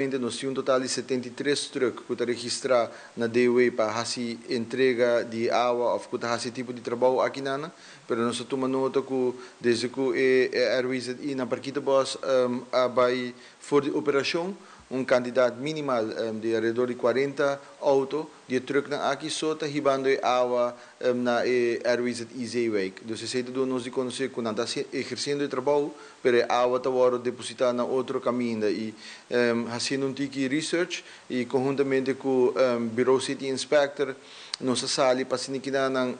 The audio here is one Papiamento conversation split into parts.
Nos tin un total di 73 truck cu ta registra na DOW pa haci entrega di awa of cu ta haci tipo di trabou aki nan, pero nos a tuma nota cu desde cu e RWZI na Parkietenbos a bay for di operacion, un cantidad minimal di alrededor di 40 auto di e trucknan aki so ta hibando e awa na e RWZI Zeewijk. Dus esey ta duna nos di conoce cu nan ta eherciendo e trabou, pero e awa ta wordo deposita na otro caminda y haciendo un tiki research y conhuntamente cu Bureau City Inspector nos a sali pa asina nan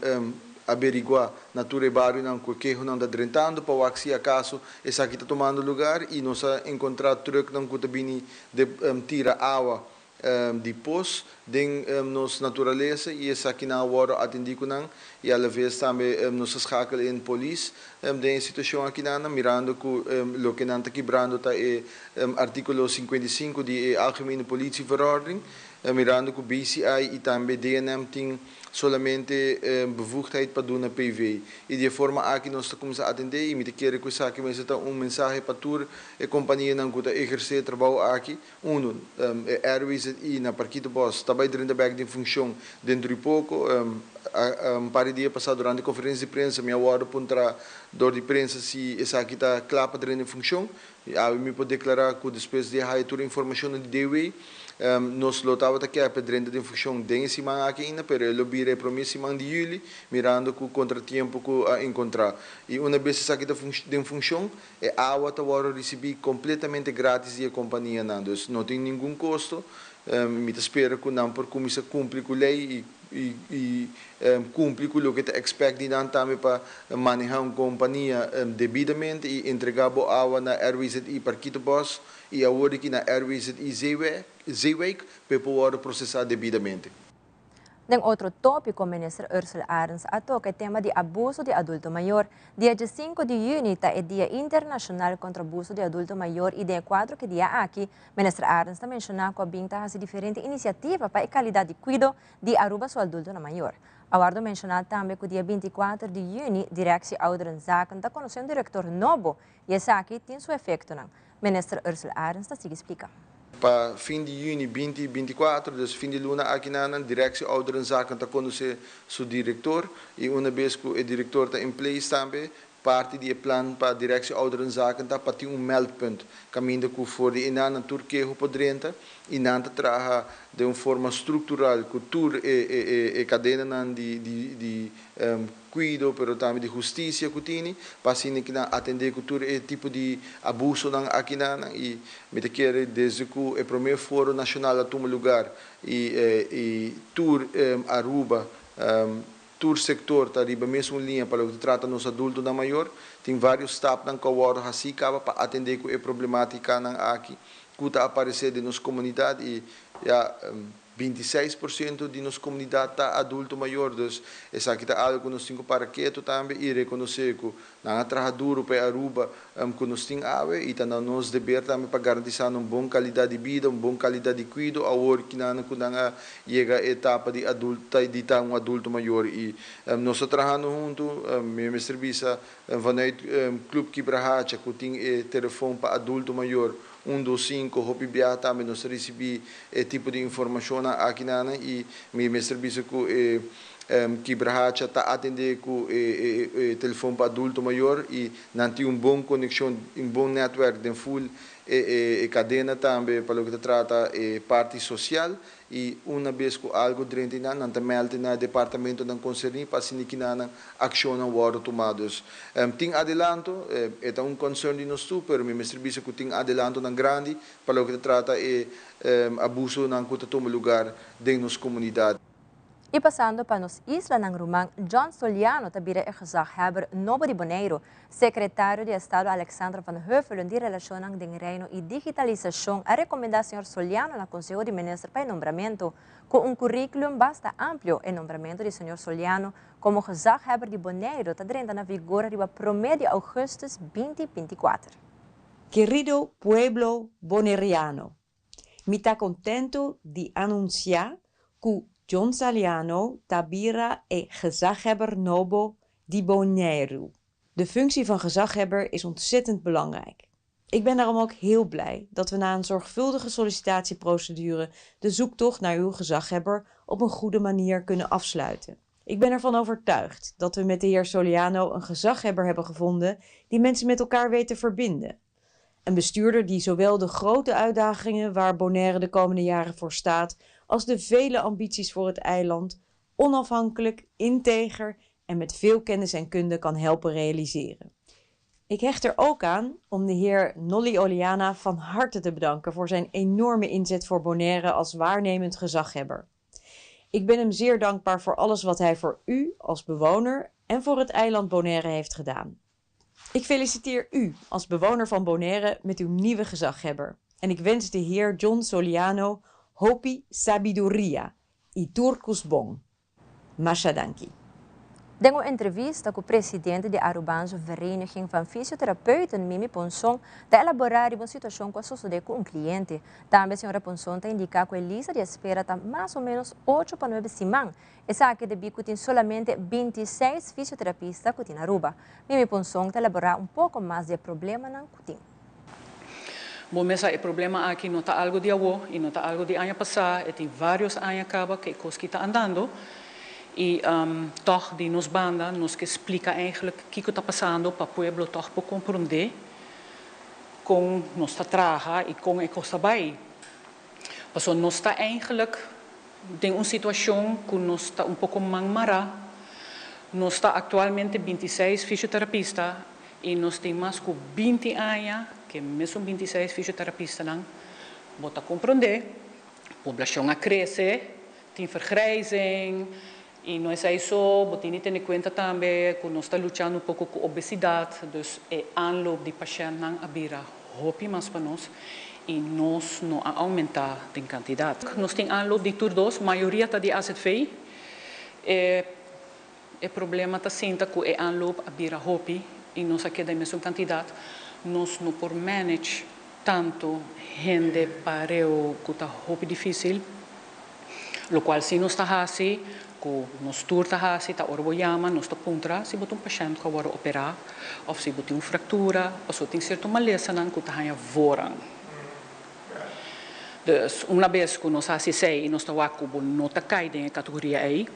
averigua na tur e barionan cu e kehonan ta drentando pa wak si acaso esaki ta tumando lugar y nos a encontra trucknan cu ta bini di tira awa di pos den nos naturalesa y esaki nan a wordo atendi cu nan y alavez tambe nos a schakel in polis den e situacion aki nan, mirando cu loke nan ta kibrando ta e articulo 55 di e Algemene Politieverordening, mirando cu BCI y tambe DNM tin solamente bevoegdheid pa duna PV. Y di forma aki nos ta cuminsa atende y mi ta kere cu esaki mester ta un mensahe pa tur e companianan cu ta eherce trabou aki. Uno, e RWZI na Parkietenbos ta bay drenta bek den funcion dentro di poco. Un par di dia pasa durante e conferencia di prensa mi a wordo puntra door di prensa si esaki ta cla pa drenta den funcion. Y awe mi por declara cu despues di haya tur informacion di DW, nos lo tabata kier pa drenta den funcion den e siman aki ainda, pero e lo bira e prome siman di juli, mirando cu contratiempo cu a encontra. Y una bes esaki ta den funcion, e awa ta wordo ricibi completamente gratis di e companianan, dus no tin ningun costo. Mi ta spera cu nan por cuminsa cumpli cu ley y cumpli cu loke ta expect di nan tambe pa maneha un compania debidamente y entrega bo awa na RWZI Parkietenbos y awor aki na RWZI Zeewijk pa por procesa debidamente. Den otro topico, minister Ursula Arends a toca e tema di abuso di adulto mayor. Dia 5 di juni ta e Dia Internacional contra Abuso di Adulto Mayor y den cuadro cu e dia aki, minister Arends a menciona cu a bin ta diferente iniciativa pa e calidad di cuido di Aruba su adulto mayor. A wordo menciona tambe cu dia 24 di juni, Directie Ouderenzaken ta conoce un director nobo y esaki tin su efecto. Minister Ursula Arends ta sigui splica. Pa fin di juni 2024, dus fin di luna aki na Directie Ouderenzaken ta conoce su director y una bes cu e director ta in place tambe, parti di plan pa Directie Ouderenzaken ta pa tin un meldpunt caminda cu for di einan tur keho por drenta y nan ta traha di un forma structural cu tur e cadenanan di cuido, pero tambe di husticia cu tin, pa asina cu nan atende cu tur e tipo di abusonan aki nan. Y mi ta kere desde cu e prome foro nacional a tuma lugar y tur Aruba, tur sector ta riba mesun linea pa loke ta trata nos adultonan mayor, tin varios stapnan cu a wordo haci caba pa atende cu e problematicanan aki cu ta aparece den nos comunidad y ja, 26% di nos comunidad ta adulto mayor, dus esaki ta algo cu nos tin cu para keto tambe y reconoce cu nan a traha duro pa Aruba cu nos tin awe y ta na nos deber tambe pa garantisa un bon calidad di bida, un bon calidad di cuido awor cu nan a yega etapa di adulto, di ta un adulto mayor y nos ta trahando hunto, mi mester bisa, vanuit Club Kibrahacha cu tin e telefon pa adulto mayor 125, hopi bia tambe nos a ricibi e tipo di informacion aki nan y mi mester bisa cu e Kibrahacha ta atende cu e telefon pa adulto mayor y nan tin un bon conexion, un bon netwerk den full e cadena tambe pa loke ta trata e parti social y una bes cu algo drenta nan, nan ta meld na departamentonan concerni pa asina cu nan accionnan wordo tuma. Dus tin adelanto, e ta un concern di nos tur, pero mi mester bisa cu tin adelantonan grandi pa loke ta trata e abusonan cu ta tuma lugar den nos comunidad. Y pasando pa nos islanan ruman, John Soliano ta bira e gezaghebber nobo di Boneiro. Secretario di Estado Alexander van Huffelen di Relacionnan den Reino y Digitalisacion a recomenda señor Soliano na Conseho di Minister pa nombramento. Cu un curriculum basta amplio, e nombramento di señor Soliano como gezaghebber di Boneiro ta drenta na vigor riba 1 di augustus 2024. Querido pueblo boneriano, mi ta contento di anuncia cu John Saliano ta bira e gezaghebber nobo di Boneiro. De functie van gezaghebber is ontzettend belangrijk. Ik ben daarom ook heel blij dat we na een zorgvuldige sollicitatieprocedure de zoektocht naar uw gezaghebber op een goede manier kunnen afsluiten. Ik ben ervan overtuigd dat we met de heer Soliano een gezaghebber hebben gevonden die mensen met elkaar weet te verbinden. Een bestuurder die zowel de grote uitdagingen waar Bonaire de komende jaren voor staat, als de vele ambities voor het eiland onafhankelijk, integer en met veel kennis en kunde kan helpen realiseren. Ik hecht er ook aan om de heer Nolly Oleana van harte te bedanken voor zijn enorme inzet voor Bonaire als waarnemend gezaghebber. Ik ben hem zeer dankbaar voor alles wat hij voor u als bewoner en voor het eiland Bonaire heeft gedaan. Ik feliciteer u als bewoner van Bonaire met uw nieuwe gezaghebber. En ik wens de heer John Soliano hopi sabiduria i tur kos bon. Masha danki. Den un entrevista ku presidente di Arubaanse Vereniging van Fysiotherapeuten, Mimi Ponson, ta elabora un situashon ku a sosodé ku un kliente. Tambe señora Ponson ta indiká ku e lista di espera ta mas o ménos 8 pa 9 siman. Esaki debí ku tin solamente 26 fisioterapista ku tin na Aruba. Mimi Ponson ta elabora un poko mas di e problemanan ku tin. Bon, mesa, e problema aki no ta algo di awo i no ta algo di aña pasá, e tin varios aña kaba ku e kos ta andando. I toch di nos banda, nos ke splika eigenlijk kiko ta pasando pa pueblo toch por komprondé kon nos ta traha i kon e kos ta bai. Paso nos ta eigenlijk den un situashon ku nos ta un poko man mará. Nos ta aktualmente 26 fisioterapista i nos tin mas ku 20 aña ku mesun 26 fisioterapistanan. Bo ta komprondé, poblashon a krese, tin vergrijzing, i no ta esei, bo tin ku tene kuenta tambe ku nos ta luchando un poko ku obesidat, dus e aanloop di pashèntnan a bira hopi mas pa nos i nos no a oumentá den kantidat. Nos tin aanloop di tur dos, mayoria ta di AZV. E problema ta sinta ku e aanloop a bira hopi i nos a keda mesun kantidat. Nos no por manage tantu hende pareu ku ta hopi difísil. Lokual si nos ta hasi, ku nos tur ta hasi, ta ora bo yama, nos ta puntra si bo ta un pashènt ku a wòrdu operá, òf si bo tin un fraktura, òf si tin sierto malesanan ku ta haña voorrang. Dus un bes ku nos hasi esei i nos ta wak ku bo no ta kai den e kategoria ei,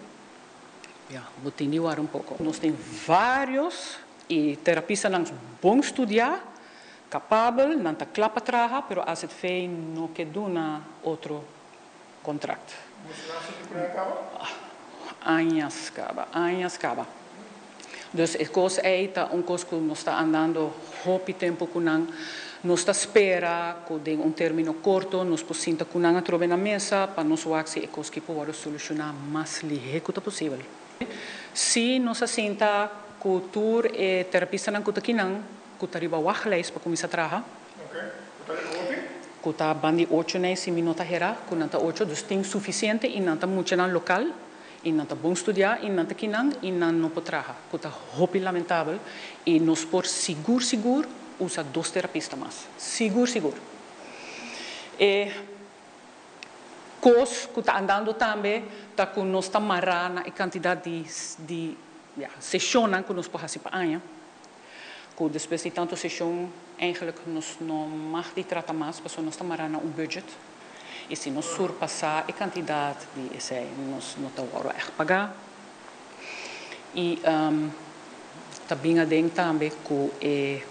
ja, bo tin di warda un poko. Nos tin varios i terapistanan bon studiá, kapabel, nan ta kla pa traha, pero AZV no ke duna otro kontrakt. Aña kaba, aña kaba. Dus e kos ei ta un kos ku nos ta andando hopi tempu ku nan. Nos ta spera ku den un término korto nos por sinta ku nan atrobe na mesa pa nos wak si e kos aki por solushoná mas lihé ku ta posibel. Si nos sinta ku tur e terapistanan ku ta akinan, ku ta riba wachtlijst pa kuminsá traha. Ku ta banda di 8 nei si mi no ta hera, ku nan ta 8, dus tin sufisiente i nan ta muchanan lokal i nan ta bon studiá i nan ta akinan i nan no por traha. Ku ta hopi lamentabel i nos por sigur sigur usa dos terapista mas. Sigur sigur. E kos ku ta andando tambe ta ku nos ta mará na e kantidat di, ja, seshonnan ku nos por hasi pa aña. Ku despues di tantu seshon eigenlijk nos no mag di trata mas, pasobra nos ta mará na un budget. I si nos surpasá e kantidat di esei, nos no ta wòrdu echt pagá. I tambe aden tambe ku e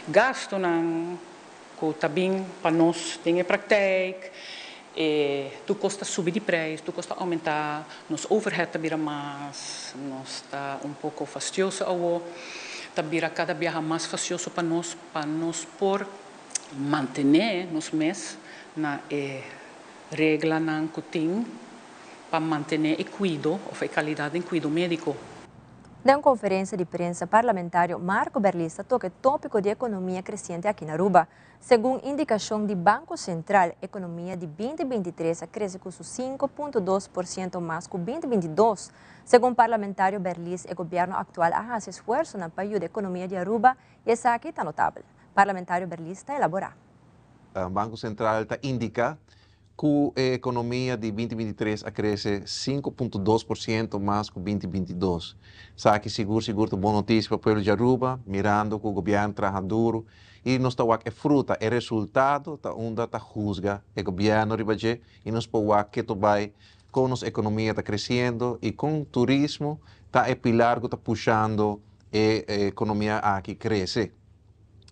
gastonan ku tambe pa nos den e praktijk, e tur kos ta subi di prijs, tur kos ta oumentá, nos overhead ta bira mas, nos ta un poko fastioso awo, ta bira kada biaha mas fastioso pa nos por mantené nos mes na e reglanan ku tin pa mantené e kuido òf e kalidat di kuido médiko. Den konferensia di prensa, parlamentario Marco Berlis a toka tópiko di ekonomia kresiente aki na Aruba. Segun indikashon di Banko Sentral, ekonomia di 2023 a krese ku 5,2% mas ku 2022. Segun parlamentario Berlis, e gobièrnu aktual a hasi esfuerso pa yuda ekonomia di Aruba i esaki ta notabel. Parlamentario Berlis ta elaborá. Banko Sentral ta indiká. Ku e ekonomia di binti 23 a krese 5.2% mas ku 2022. Esaki sigur sigur ta bon notisia pa pueblo di Aruba, mirando ku gobièrnu traha duru i nos ta wak e fruta, e resultado ta unda ta husga e gobièrnu riba dje i nos por wak ke ta bai kon nos ekonomia ta kresiendo i kon turismo ta e pilar ku ta pushando e ekonomia aki krese.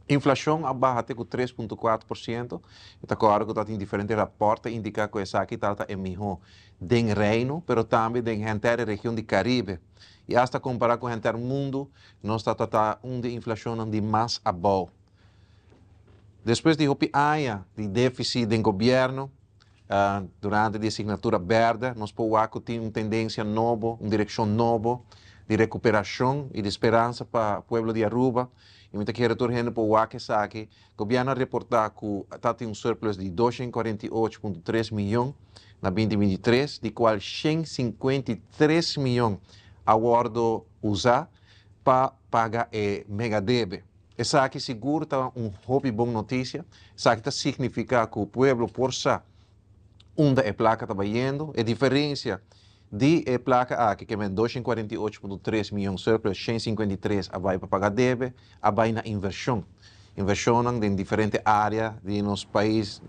Inflashon a baha te ku 3.4%, i ta kòrda ku tatin diferente rapòrt ta indiká ku esaki tabata e mihó den Reino, pero tambe den henter e region di Karibe. I asta kompará ku henter mundu, nos ta ta un di e inflashonnan di mas abou. Despues di hopi aña di défisit den gobièrnu, durante di e signatura bèrdè, nos por wak ku tin un tendensia nobo, un direkshon nobo di rekuperashon i di speransa pa pueblo di Aruba. I mi ta kere tur hende por wak esaki. Gobièrnu a reportá ku ta tin un surplus di 248.3 miyon na 2023, di kual 153 miyon a wòrdu usá pa paga e megadebe. Esaki sigur ta un hopi bon notisia. Esaki ta signifiká ku pueblo por sa unda e plaka ta bayendo. E diferensia di e plaka aki, ke men 248.3 miyon surplus, 153 a bai pa paga debe, a bai na invershon. Invershonnan den diferente área di nos pais.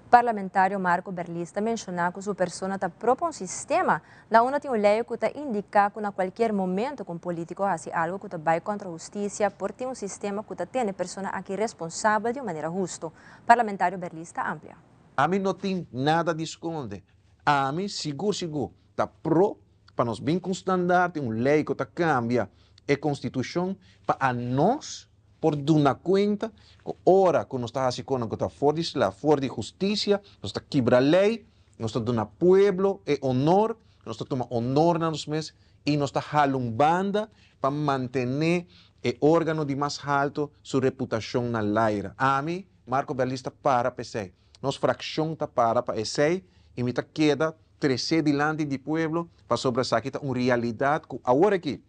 Parlamentario Marco Berlis ta menciona cu su persona ta propone un sistema na unda tin un ley cu ta indica cu na cualkier momento cu un politico haci algo cu ta bay contra husticia por tin un sistema cu ta tene persona aki responsabel di un manera husto. Parlamentario Berlis ta amplia. Ami no tin nada di sconde. Ami sigur sigur ta pro pa nos bin cu un standaard, un ley cu ta cambia e constitucion pa anos por duna cuenta cu ora cu nos ta haci conan cu ta for di sla, for di husticia, nos ta kibra ley, nos ta duna pueblo e honor, nos ta tuma honor na nos mes y nos ta hala un banda pa mantene e organo di mas halto su reputacion na laira. Ami, Marco Berlis, ta para pa esey. Nos fraccion ta para pa esey y mi ta keda trece dilanti di pueblo pasobra esaki ta un realidad cu awor aki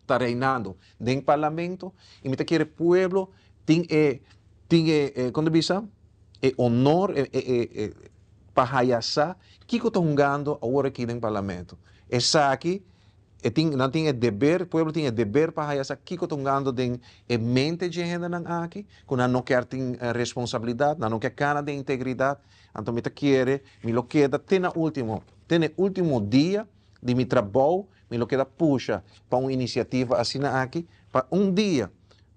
ta reinando den parlamento y mi ta kere pueblo tin e tin e con ta bisa e honor e e e pa haya sa kico ta hungando awor aki den parlamento. Esaki e tin nan tin e deber pueblo tin e deber pa haya sa kico ta hungando den e mente dje hendenan aki cu nan no kier tin responsabilidad nan no kier cana den integridad. Anto mi ta kere mi lo keda te na ultimo te na e ultimo dia di mi trabou mi lo keda pusha pa un inisiativa asina aki pa un dia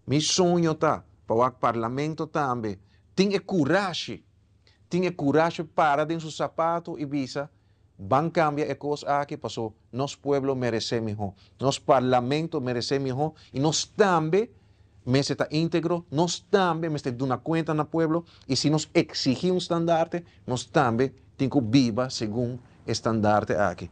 mi soño ta pa wak parlamento tambe tin e kurashi tin e kurashi para den su sapato i bisa ban kambia e kos aki paso nos pueblo meresé mihó nos parlamento meresé mihó i nos tambe mester ta íntegro nos tambe mester duna kuenta na pueblo i si nos eksigí un standarte nos tambe tin ku biba segun e standarte aki.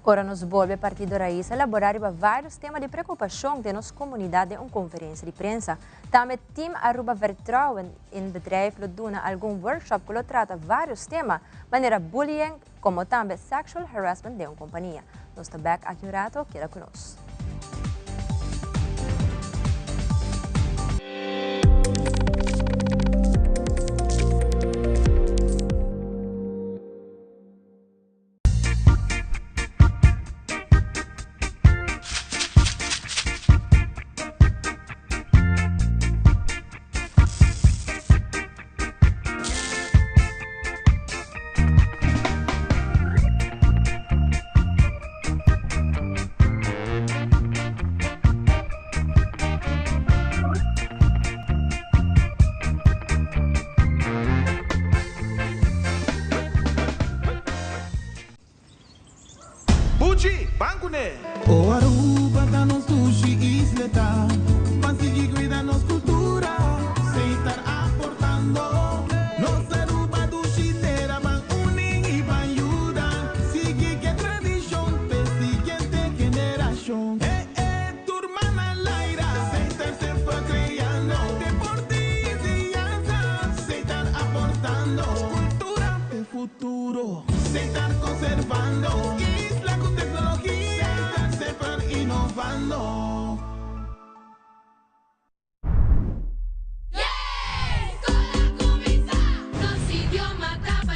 Ora nos bolbe Partido Raiz a labora riba varios tema di preocupacion den nos comunidad den un conferencia di prensa. Tambe Team Aruba Vertrouwen in Bedrijf lo duna algun workshop cu lo trata varios tema, manera bullying como tambe sexual harassment den un compania. Nos ta bek aki un rato, keda cu nos. Buchi, ban kuné! O Aruba ta nos dushi isleta, ban sigui cuida nos cultura, Setar aportando. Nos Aruba dushi tera, ban uni y ban yuda, sigui cu e tradicion p'e siguiente generacion. Eh eh, tur man al aire, Setar semper creando, deporte y enseñanza, Setar aportando, cultura p'e futuro, Setar conservando, isla cu tecnologia, Setar semper innovando. Yay! Skol a kuminsá! Nos idioma ta.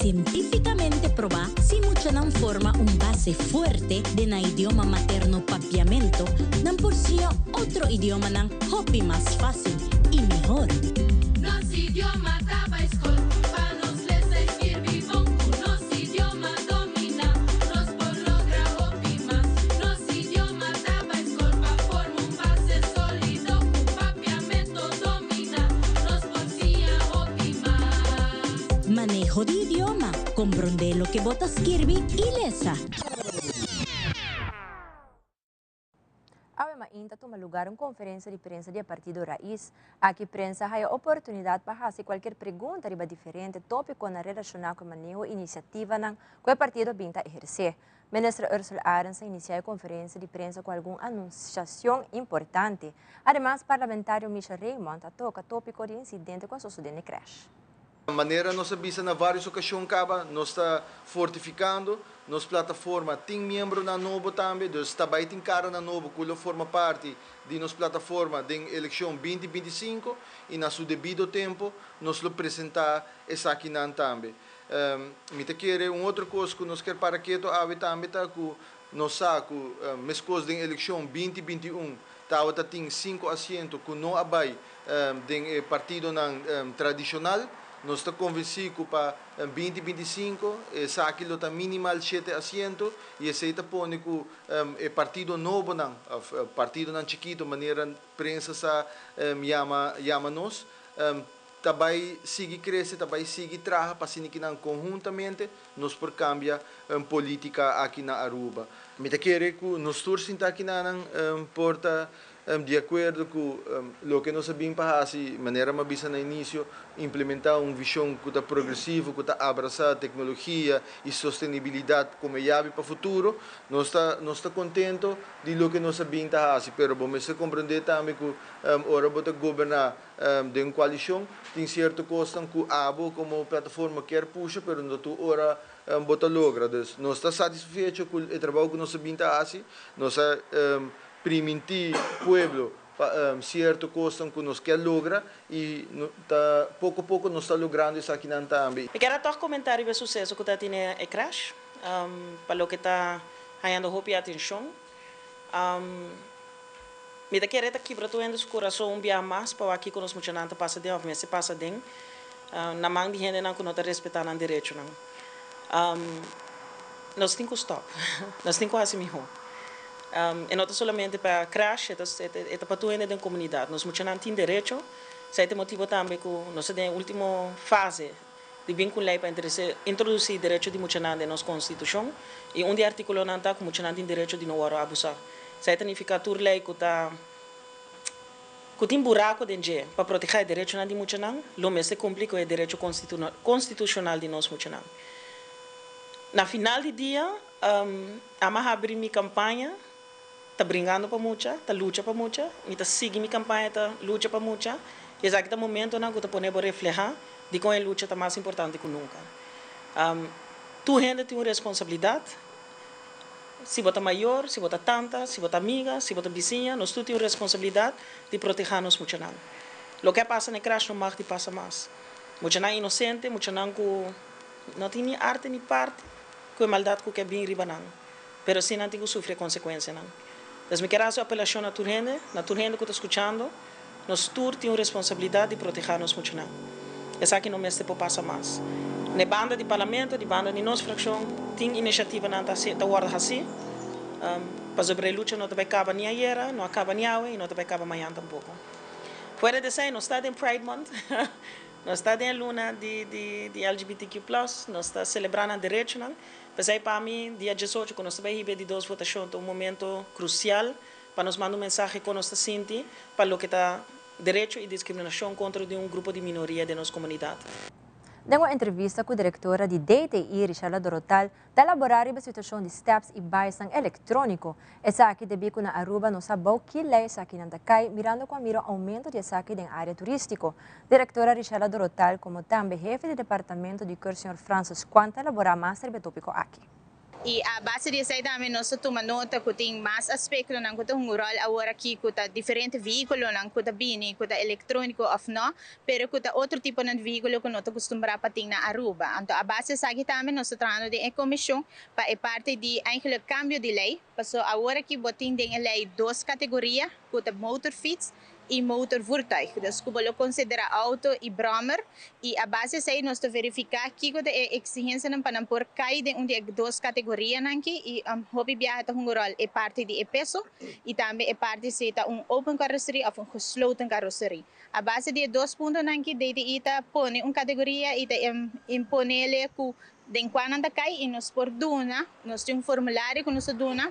Sientífikamente probá, si muchanan forma un base fuerte den nan idioma materno Papiamento, nan por siña otro idiomanan hopi mas fásil i mihor. Nos idioma ta bai skol pa nos lesa i skirbi bon. Ku nos idioma dominá, nos por logra hopi mas. Nos idioma ta bai skol pa forma un base sólido. Ku Papiamento dominá, nos por siña hopi mas. Maneho di idioma, komprondé loke bo ta skirbi i lesa. Awe mainta tuma lugar un conferencia di prensa di e partido Raiz. Aki prensa haya oportunidad pa haci cualkier pregunta riba diferente topiconan relaciona cu e maneho y iniciativanan cu e partido bin ta eherce. Minister Ursula Arends a inicia e conferencia di prensa cu algun anunciacion importante. Ademas, parlamentario Michel Raymond a toca topico di incidente cu a sosode n'e crash. Manera nos a bisa na varios ocasion caba, nos ta fortificando nos plataforma. Tin miembronan nobo tambe, dus ta bay tin caranan nobo cu lo forma parti di nos plataforma den eleccion 2025 y na su debido tempo nos lo presenta esakinan tambe. Mi ta kere un otro cos cu nos kier para keto awe tambe ta cu nos sa cu mescos den eleccion 2021 tawata tin cinco asiento cu no a bay den e partidonan tradicional. Nos ta convenci cu pa 2025 esaki lo ta minimal shete asiento y esey ta pone cu e partido nobonan of partidonan chikito manera prensa sa yama nos ta bay sigui crece, ta bay sigui traha pa asina kinan conhuntamente nos por cambia politica aki na Aruba. Mi ta kere cu nos tur sinta kinanan por ta di akuerdo ku loke nos a bin pa hasi, manera mi a bisa na inisio, implementá un vishon ku ta progresivo, ku ta abrasá teknologia i sostenibilidat komo e yabi pa futuro, nos ta nos ta kontento di loke nos a bin ta hasi. Pero bo mester komprendé tambe ku ora bo ta goberná den un koalishon, tin sierto kosnan ku abo komo plataforma kier pusha, pero no tur ora bo ta logra. Dus nos ta satisfecho ku e trabou ku nos a bin ta hasi. Nos a Primintí pueblo pa cierto cosnan cu nos kier logra y ta poco poco nos ta logrando esakinan tambe. Mi kier a tòg komentá riba e suseso ku ta tene e crash, pa loke ta hañando hopi atenshon. Mi ta kere ta kibra tur hende su kurason un bia mas pa wak kiko nos muchanan ta pasa den òf mester pasa den na man di hendenan ku no ta respetá nan derechonan. Nos tin ku stòp. Nos tin ku hasi mihó. E no ta solamente pa crash, e ta e ta pa tur hende den comunidad. Nos muchanan tin derecho, esei ta e motibo tambe cu nos ta den e ultimo fase di bin cu un ley pa introduci derecho di muchanan den nos constitucion y un di e articulonan ta cu muchanan tin derecho di no worde abusa. Esei ta nifica tur ley cu ta cu tin buraco den dje pa proteha e derechonan di muchanan lo mester cumpli cu e derecho constitucional di nos muchanan. Na final di dia, Ama habri mi campaña ta bringando pa mucha, ta lucha pa mucha. Mi ta sigui mi campaña ta lucha pa mucha. Y esaki ta momentonan cu ta pone bo refleha dicon e lucha ta mas importante cu nunca. Tur hende tin un responsabilidad. Si bo ta mayor, si bo ta tanta, si bo ta amiga, si bo ta bisiña, nos tur tin un responsabilidad di proteha nos muchanan. Loke a pasa na e crash no mag di pasa mas. Muchanan inocente, muchanan cu no tin ni arte ni parte. Ku e maldat ku ke bin riba nan, pero si nan tin ku sufri e konsekuensianan. Pues mi kier hasi un apelashon na tur hende, na tur hende ku ta skuchando, nos tur tin un responsabilidat di protehá nos muchanan. Esaki no mester por pasa mas. Na e banda di Parlamento, di banda di nos frakshon, tin inisiativanan ta ta wòrdu hasí, pasobra e lucha no ta bai kaba ni ayera, no a kaba ni awe i no ta bai kaba mañan tampoko. Fuera di esei, nos ta den Pride Month. Nos ta den e luna di di LGBTQ plus, nos ta selebrá nan derechonan. P'esei pa mi dia 18 ku nos ta bai hiba e di dos votashon ta un momento krusial pa nos manda un mensahe kon nos ta sinti pa loke ta derecho i diskriminashon kontra di un grupo di minoria den nos komunidat. Den un entrevista ku direktora di DTI, Richella Dorotal, Ta elaborá riba situashon di steps i baisnan elektróniko. Esaki debí ku na Aruba no sa bou ki lei esakinan ta kai, mirando ku a mira un oumento di esaki den área turístiko. Direktora Richella Dorotal komo tambe hefe di departamento di Keur señor Francis Kwan ta elaborá mas riba e tópiko aki. Y a base di esey tambe nos a tuma nota cu tin mas aspectonan cu ta hunga un rol awor aki cu ta diferente vehiculonan cu ta bini cu ta electronico of no, pero cu ta otro tiponan di vehiculo cu no ta acostumbra pa tin na Aruba. Anto a base esaki tambe nos ta trahando den e comision pa e parti di eigenlijk cambio di ley, paso awor aki bo tin den e ley dos categoria cu ta motorfiets y motorvoertuig. Dus cu bo lo considera auto y brommer y a base esey nos ta verifica kico ta e exigencianan pa nan por cay den un di e dos categorianan aki y hopi biaha ta hunga rol e parti di e peso y tambe e parti si ta un open carrocerie of un gesloten carrocerie. A base di e dos puntonan aki DTI ta pone un categoria y ta imponele cu den cua nan ta cay y nos por duna, nos tin un formulario cu nos ta duna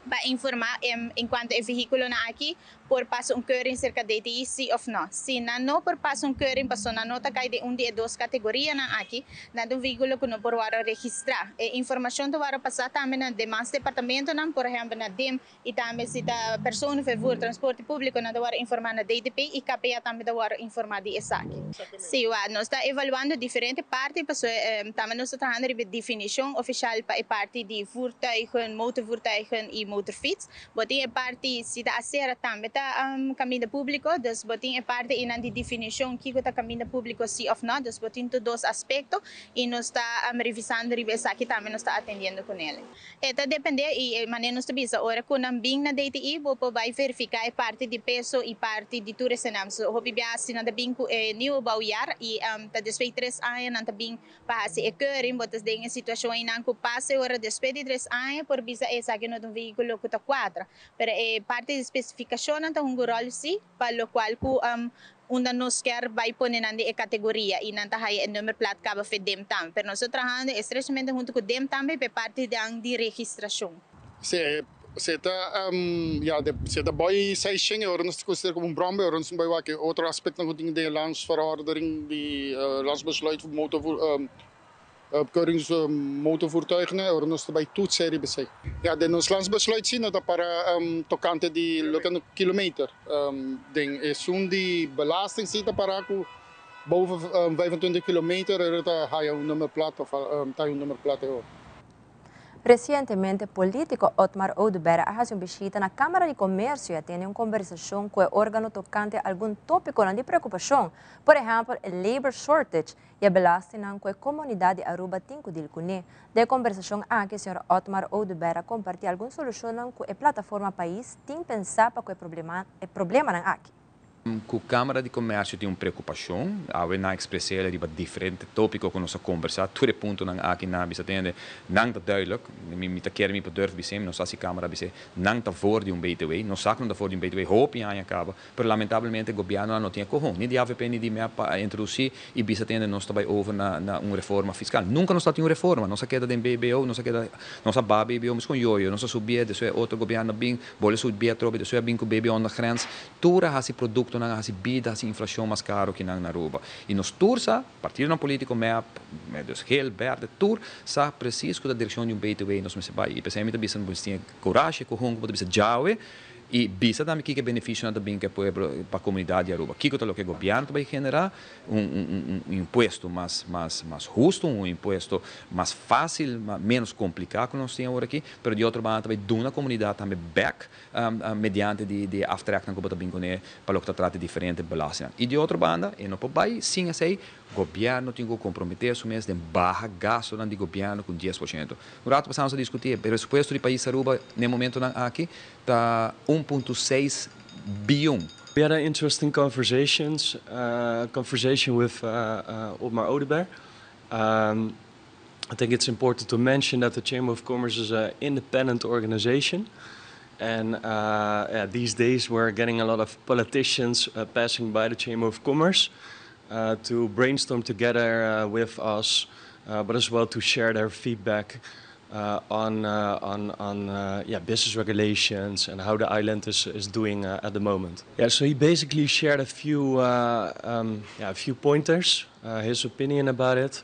pa informa en cuanto e vehiculonan aki por pasa un keuring cerca DTI si of no. Si nan no por pasa un keuring paso nan no ta cay den un di e dos categorianan aki, nan ta un vehiculo cu no por worde registra. E informacion ta worde pasa tambe na demas departamentonan, por ehempel na DIM y tambe si ta personenvervoer, transporte publico, nan ta worde informa na DTP y KPA tambe ta worde informa di esaki. Si, wak, nos ta evaluando diferente parti pasobra tambe nos ta trahando riba e definicion oficial pa e parti di voertuigen, motorvoertuigen y motorfiets. Bo tin e parti si ta acera tambe ta caminda publico, dus bo tin e parti einan di definicion kico ta caminda publico si of no, dus bo tin tur dos aspecto y nos ta revisando riba esaki tambe nos ta atendiendo cu nele. E ta depende y e manera nos ta bisa ora cu nan bin na DTI bo por bay verifica e parti di peso y parti di tur esenan. So hopi biaha si nan ta bin cu e nieuwe bouwjaar y ta despues di tres aña nan ta bin pa haci e keuring bo ta den e situacion eynan cu pasa e ora despues di tres aña por bisa esaki no ta un vehiculo cu ta cuadra. Pero e parti di specificacionnan ta hunga un rol si pa locual cu unda nos kier bay pone nan den e categoria y nan ta haya e nummerplaat caba fe DIM tambe. Pero nos ta trahando estrechamente hunto cu DIM tambe pa e parti dan di registracion. Si si ta ya si ta boy seishen e ora nos ta considera como un brommer, e ora nos tin bay wak e otro aspectonan cu tin den e landsverordening di landsbesluit voor motorvoer Keurings motorvoertuigen, ora nos ta bai toetsen riba esei. Ya, den nos landsbesluit si no ta para tokante di loke no kilometer. Den esun di belasting si ta para ku boven 25 kilometer ora ta haya un nummerplaat of ta haya un nummerplaat e ora. Resientemente polítiko Otmar Oduber a hasi un bishita na Kámara di Komersio i a tene un kombersashon ku e órgano tokante algun tópikonan di preokupashon, por ehèmpel e labor shortage i e belastingnan ku e komunidat di Aruba tin ku dil kuné. Den e kombersashon aki señor Otmar Oduber a kompartí algun solushonnan ku e plataforma pais tin pensá pa ku e e problemanan aki. Ku Kámara di Komèrsio tin un preokupashon, awe nan a ekspres'é el riba diferente tópiko ku nos a kombersá, tur e puntonan aki nan a bisa tende, nan ta duidelijk, mi mi ta kere mi por durf bis'é, mi no sa si Kámara a bis'é, nan ta voor di un BTW, nos sa ku nan ta voor di un BTW hopi aña kaba, Pero lamentablemente gobiernonan no tin e cohon, ni di avp ni di mep pa a introduci y bisa tende nos ta bay over na na un reforma fiscal. Nunca nos ta tin un reforma, nos a keda den BBO, nos a keda, nos a baha BBO mescon yoyo, nos a subié, despues otro gobierno a bin, bolbe subié atrobe, despues a bin cu BBO onder grens. Tur a haci productonan, a haci bida, a haci inflacion mas caro ki nan na Aruba. Y nos tur sa, partidonan politico, mep, dus geel, berde, tur sa precies cu ta direccion di un BTW nos mester bay. Y p'esey mi ta bisa nos tin e corahe, e cohon cu bo ta bisa djawe, I bisa tambe kiko e benefisionan ta bin ku e pueblo, pa komunidat di Aruba. Kiko ta loke gobièrnu ta bai generá? Un un un impuesto mas mas mas hustu, un impuesto mas fásil, ménos kompliká ku nos tin awor aki, pero di otro banda ta bai duna komunidat tambe bèk mediante di di e aftreknan ku bo ta bin kuné pa loke ta trata di diferente belastingnan. I di otro banda e no por bai sin esei, gobièrnu tin ku komprometé su mes den baha gastunan di gobièrnu ku un 10%. Un ratu pasá nos a diskutí e presupuesto di pais Aruba n'e momentonan aki ta un punto seis biyon. We had an interesting conversations conversation with Otmar Oduber. I think it's important to mention that the Chamber of Commerce is an independent organization. And yeah, these days we're getting a lot of politicians passing by the Chamber of Commerce to brainstorm together with us, but as well to share their feedback on on on yeah, business regulations and how the island is is doing at the moment. Yeah, so he basically shared a few yeah, a few pointers, his opinion about it.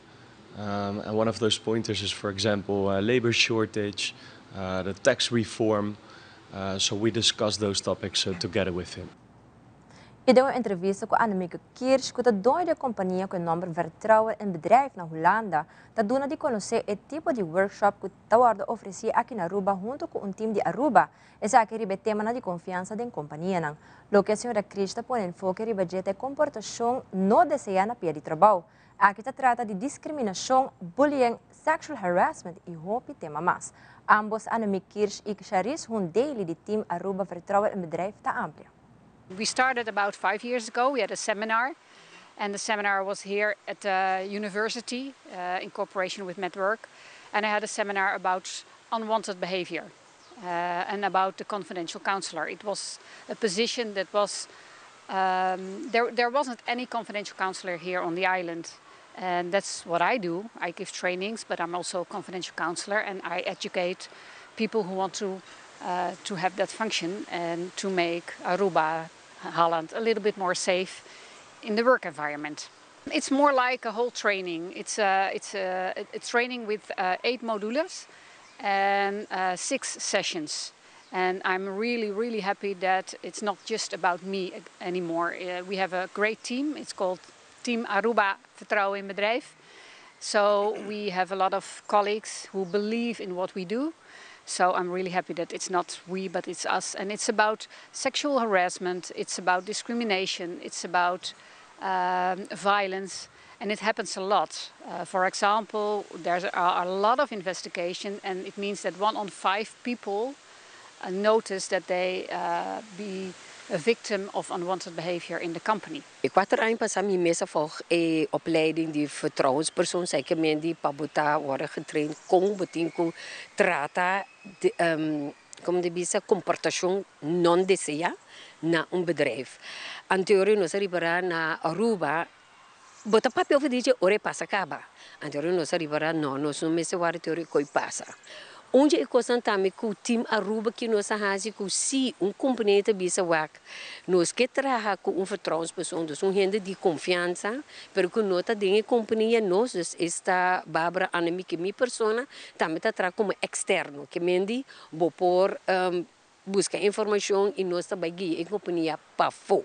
And one of those pointers is, for example, labor shortage, the tax reform. So we discussed those topics together with him. I den un entrevista ku Annemieke Kirsch ku ta doño di e kompania ku e nòmber Vertrouwen in Bedrijf na Hulanda ta duna di konosé e tipo di workshop ku ta wòrdu ofresí aki na Aruba huntu ku un tim di Aruba, esaki riba e temanan di konfiansa den kompanianan. Loke e señora Kirsch ta pone enfoke riba dje ta e komportashon no deseá na pia di trabou. Aki ta trata di diskriminashon, bullying, sexual harassment i hopi tema mas. Ambos Annemiek Kirsch i Charis Hundeli di Team Aruba Vertrouwen in Bedrijf ta amplia. We started about five years ago. We had a seminar and the seminar was here at the university uh, in cooperation with Network. And I had a seminar about unwanted behavior uh, and about the confidential counselor. It was a position that was um, there, there wasn't any confidential counselor here on the island. And that's what I do. I give trainings, but I'm also a confidential counselor and I educate people who want to, uh, to have that function and to make Aruba, Holland, a little bit more safe in the work environment. It's more like a whole training. It's a, it's a, a training with uh, eight modules and uh, six sessions. And I'm really, really happy that it's not just about me anymore. Uh, we have a great team. It's called Team Aruba Vertrouwen in Bedrijf. So we have a lot of colleagues who believe in what we do. So I'm really happy that it's not we, but it's us. And it's about sexual harassment, it's about discrimination, it's about um, violence, and it happens a lot. Uh, for example, there are a lot of investigation, and it means that one on five people uh, notice that they uh, be a victim of unwanted behavior in the company. E kuater aña pasá mi mes a volg e opleiding di vertrouwenspersoon, esei ke men di pa bo ta wòrdu getraind kon bo tin ku trata di komo ta bisa komportashon non deseá na un bedrijf. Anterior nos a ripará na Aruba bo ta papia over di dje ora e pasa kaba. Anterior nos a ripará no nos no mester wòrdu te ora e koi pasa. Un dje e kosnan tambe ku Team Aruba ki nos a hasi ku si un kompania ta bisa wak nos ke traha ku un vertrouwenspersoon, dus un hende di konfiansa, pero ku no ta den e kompania nos, dus esta Barbara Annemieke mi persona tambe ta traha komo eksterno, ke men di bo por buska informashon i nos ta bai guia e kompania pafó.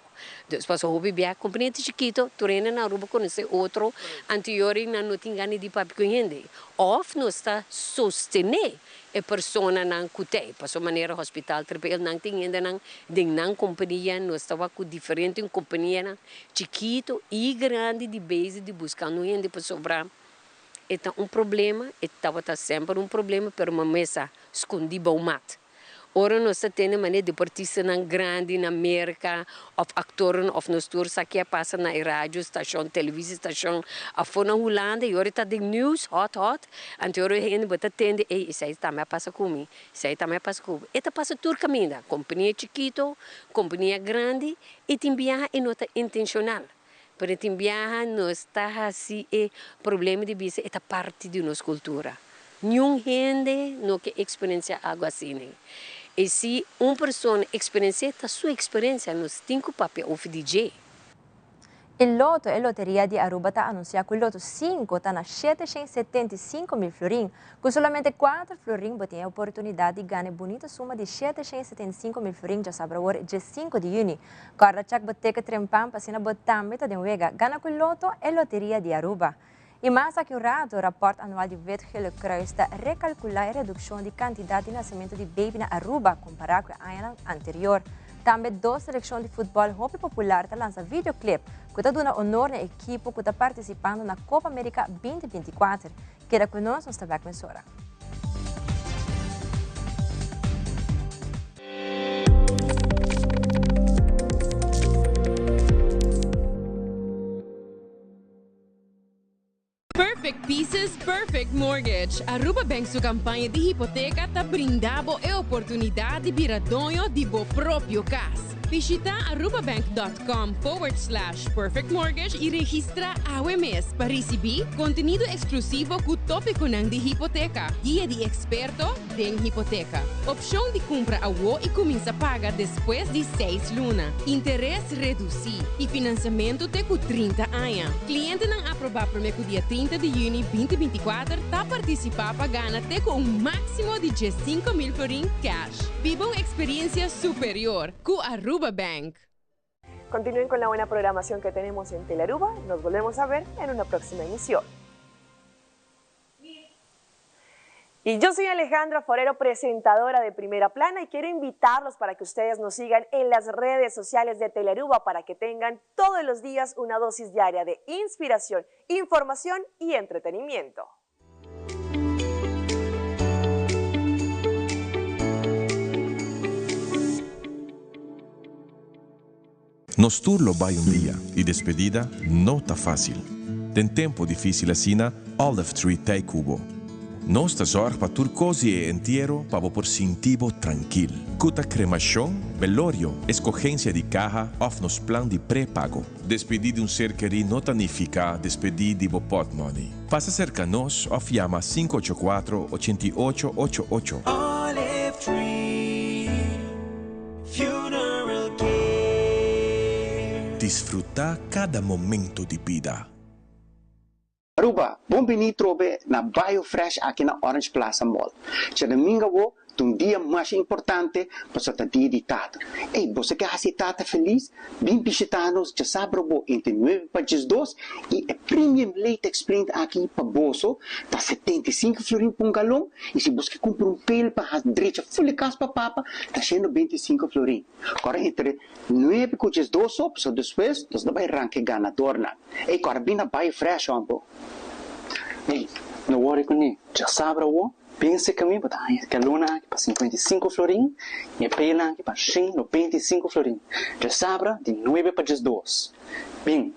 Dus pasobra hopi bia kompania ta chikito, tur hende na Aruba konosé otro, anterior nan no tin gana di papia ku hende. Òf nos ta sostené e personanan ku ta ei. Pasobra manera hospital Tripel nan tin hendenan den nan kompania, nos ta wak ku diferente kompanianan chikito i grandi di bezi di buskando hende pasobra e ta un problema, e tabata semper un problema pero mamesa skondí bou mat. Ora nos ta tende manera deportistanan grandi na Merka of aktornan of nos tur sa ke a pasa na e radio stashon, televisi stashon afó na Hulanda i ora e ta den news hot hot, anto ora hende bo ta tende ey esei tambe a pasa ku mi, esei tambe a pasa ku mi. E ta pasa tur kaminda, kompania chikito, kompania grandi i tin biaha e no ta intenshonal, pero tin biaha nos ta hasi e problema di bisa e ta parti di nos kultura. Niun hende no ke eksperensiá algu asina. I si un persona eksperensi'é, ta su eksperensia, nos tin ku papia over di dje. E Lotto, e loteria di Aruba ta anunsiá ku Lotto sinku ta na 775 mil florin. Ku solamente kuater florin bo tin e oportunidat di gana e bunita suma di 775 mil florin djasabra awor 5 di yüni. Kòrda check bo ticket trempan pa asina bo tambe ta den wega. Gana ku Lotto, e loteria di Aruba. I mas aki un ratu, rapòrt anual di Wit Gele Kruis ta rekalkulá e redukshon di kantidat di nasementu di baby na Aruba kompará ku e añanan anterior. Tambe dos selekshon di futbòl hopi popular ta lansa videoclip ku ta duna honor na e ekipo ku ta partisipando na Copa America 2024. Keda ku nos, nos ta bèk mesora. Perfect Pieces, Perfect Mortgage. Aruba Bank su campaña di hipoteca ta brinda bo e oportunidad di bira doño di bo propio cas. Bishita arubabank.com/perfectmortgage y registra awe mes pa ricibi contenido exclusivo cu topiconan di hipoteca, guia di experto den hipoteca, opcion di cumpra awo y cuminsa paga despues di 6 luna, interes reduci y financiamento te cu 30 aña. Clientenan aproba prome cu dia 30 di juni 2024 ta participa pa gana te cu un maximo di 5 mil florin cash. Biba un experiencia superior cu Aruba Bank. Continúen con la buena programación que tenemos en Telearuba. Nos volvemos a ver en una próxima emisión. Y yo soy Alejandra Forero, presentadora de Primera Plana, y quiero invitarlos para que ustedes nos sigan en las redes sociales de Telearuba para que tengan todos los días una dosis diaria de inspiración, información y entretenimiento. Nos tur lo bai un dia y despedida no ta facil. Den tempo dificil asina, Olive Tree t'ey cu bo. Nos ta zorg pa tur cos di e entiero pa bo por sinti bo trankil. Cu ta cremacion, velorio, escogencia di caha of nos plan di pre-pago. Despedi di un ser kerí no ta nifica despedi di bo potmoney. Pasa cerca nos of yama 584 88 88. Olive Tree Funeral Care. Disfruta cada momento di bida. Aruba, bon bini trobe na Biofresh aki na Orange Plaza Mall. Djadomingo awo ta un dia masha importante pasobra ta dia di tata. Ey, boso ke hasi e tata felis? Bin bishita nos djasabra awo entre nuebe pa djesdos y e premium latex print aki pa boso ta 75 florin pa un galon y si boso ke cumpra un pail pa drecha ful e cas pa papa ta 125 florin. Ora entre nuebe ku 12 so, pasobra despues nos ta bai ranka e ganadornan. Ey, kòrda bin na Bai Fresh, hombo. Ey, no wòri kuné. Djasabra awo, bin serka mi, bo ta haña e galonnan aki pa 55 florin i e peilnan aki pa 195 florin. Djasabra di nuebe pa 12. Bin.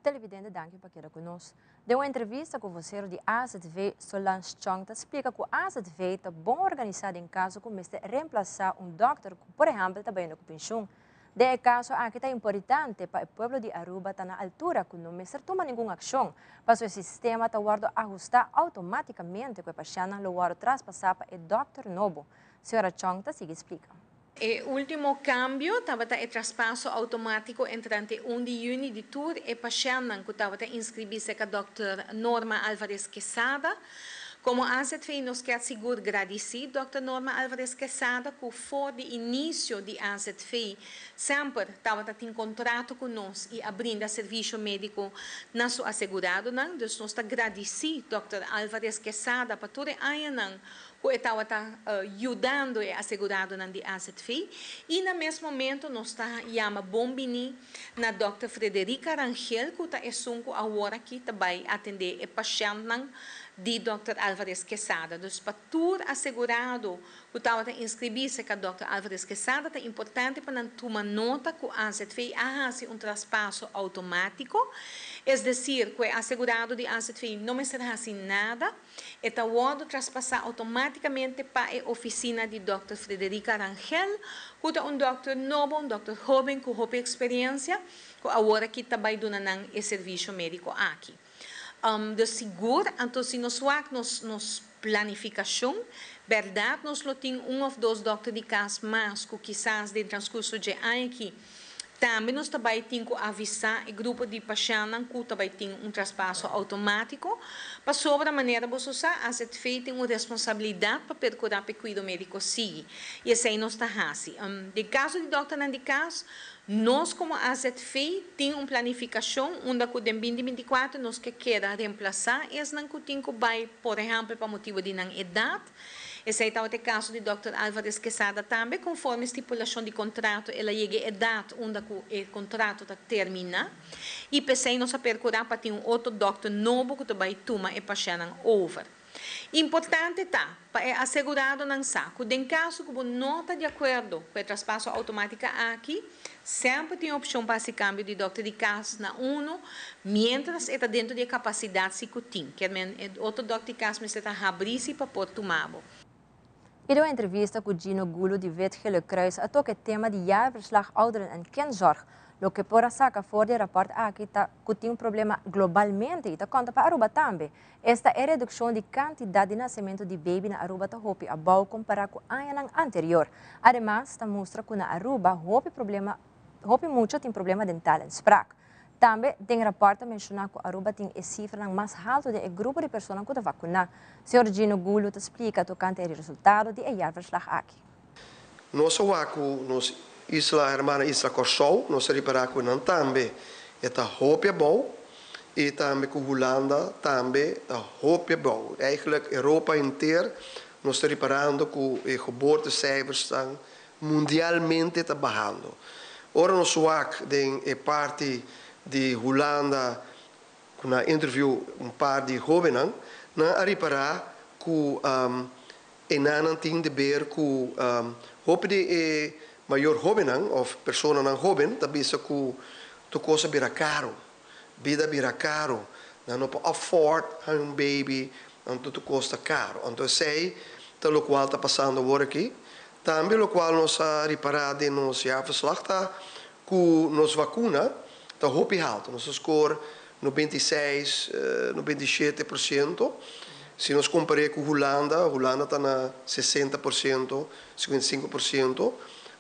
Televidente danki pa keda ku nos. Den un entrevista ku vosero di AZV, Solange Chong ta splika ku AZV ta bon organisá den kaso ku mester remplasá un dòkter ku por ehèmpel ta bayendo ku penshun. Den e kaso aki ta importante pa e pueblo di Aruba ta na altura ku no mester tuma ningun akshon, paso e sistema ta wòrdu ahustá outomátikamente ku e pashèntnan lo wòrdu traspasá pa e dòkter nobo. Señora Chong ta sigui splika. E último kambio tabata e traspaso outomátiko entrante un di yüni di tur e pashèntnan ku tabata inskribí serka dòkter Norma Alvarez Quesada. Komo AZV nos kier sigur gradisí dòkter Norma Alvarez Quesada ku for di inisio di AZV semper tabata tin kontrato ku nos i a brinda servisio médiko na su aseguradonan. Dus nos ta gradisí dòkter Alvarez Quesada pa tur e añanan ku e tabata yudando e aseguradonan di AZV i na mes momento nos ta yama bon bini na dòkter Frederica Rangel ku ta esun ku awor aki ta bai atendé e pashèntnan di dòkter Alvarez Quesada. Dus pa tur asegurado ku tabata inskribí serka dòkter Alvarez Quesada ta importante pa nan tuma nota ku AZV a hasi un traspaso outomátiko, es desir ku e asegurado di AZV no mester hasi nada. E ta wòrdu traspasá outomátikamente pa e ofisina di dòkter Frederica Rangel, ku ta un dòkter nobo, un dòkter hóben ku hopi eksperiensia, ku awor aki ta bai duna nan e servisio médiko aki. Dus sigur, anto si nos wak nos nos planifikashon, bèrdat nos lo tin un òf dos dòkter di kas mas ku kisas den transkurso dje aña aki Tambe nos ta bai tin ku avisá e grupo di pashèntnan ku ta bai tin un traspaso outomátiko, pasobra manera boso sa, AZV tin un responsabilidat pa perkurá pa e kuido médiko sigui, i esei nos ta hasi. Den kaso di dòkternan di kas, nos komo AZV tin un planifikashon unda ku den binti 24 nos ke keda remplasá esnan ku tin ku bai, por ehèmpel pa motibu di nan edat. Esei tabata e kaso di dòkter Alvarez Quesada tambe, konforme stipulashon di kontrato el a yega e edat unda ku e kontrato ta terminá i p'esei nos a perkurá pa tin un otro dòkter nobo ku ta bai tuma e pashènnan over. Importante ta pa e aseguradonan sa ku den kaso ku bo no ta di akuerdo ku e traspaso outomátika aki, Semper tin opcion pa haci cambio di dokter di cas na uno, mientras e ta dentro di e capacidad si cu tin. Kier men e otro dokter di cas mester ta habri si pa por tuma bo. I den un entrevista cu Gino Gulo di Wit Gele Kruis a toca e tema di jaarverslag ouderen en kindzorg. Loke por a saca for di e raport aki ta cu tin un problema globalmente y ta conta pa Aruba tambe. Esta e reduccion di cantidad di nacemento di baby na Aruba ta hopi abao compara cu añanan anterior. Ademas ta mustra cu na Aruba hopi problema hopi mucha tin problema dental en spraak. Tambe den rapport ta menciona cu Aruba tin e cifranan mas halto den e grupo di personanan cu ta vacuna. Señor Gino Gulo ta splica tocante e resultado di e jaarverslag aki. Nos a wak ku nos isla hermana isla Kòrsou, nos a ripará ku nan tambe e ta hopi abou i tambe ku Hulanda tambe ta hopi abou. Eigenlijk Europa henter nos ta riparando ku e geboortecijfersnan mundialmente ta bahando. Ora nos wak den e parti di Hulanda ku nan a interview un par di hóbennan, nan a ripará ku E nannan tin deber ku hopi di e mayor hóbennan òf personanan hóben ta bisa ku tur kos a bira karu, bida a bira karu, nan no por afford haña un baby, anto tur kos ta karu. Anto esei ta lokual ta pasando awor aki. Tambe lokual nos a ripará den nos jaarverslag ta ku nos vakuna ta hopi haltu, nos a skor 96, 97%. Si nos kompar'é ku Hulanda, Hulanda ta na 60%, 55%,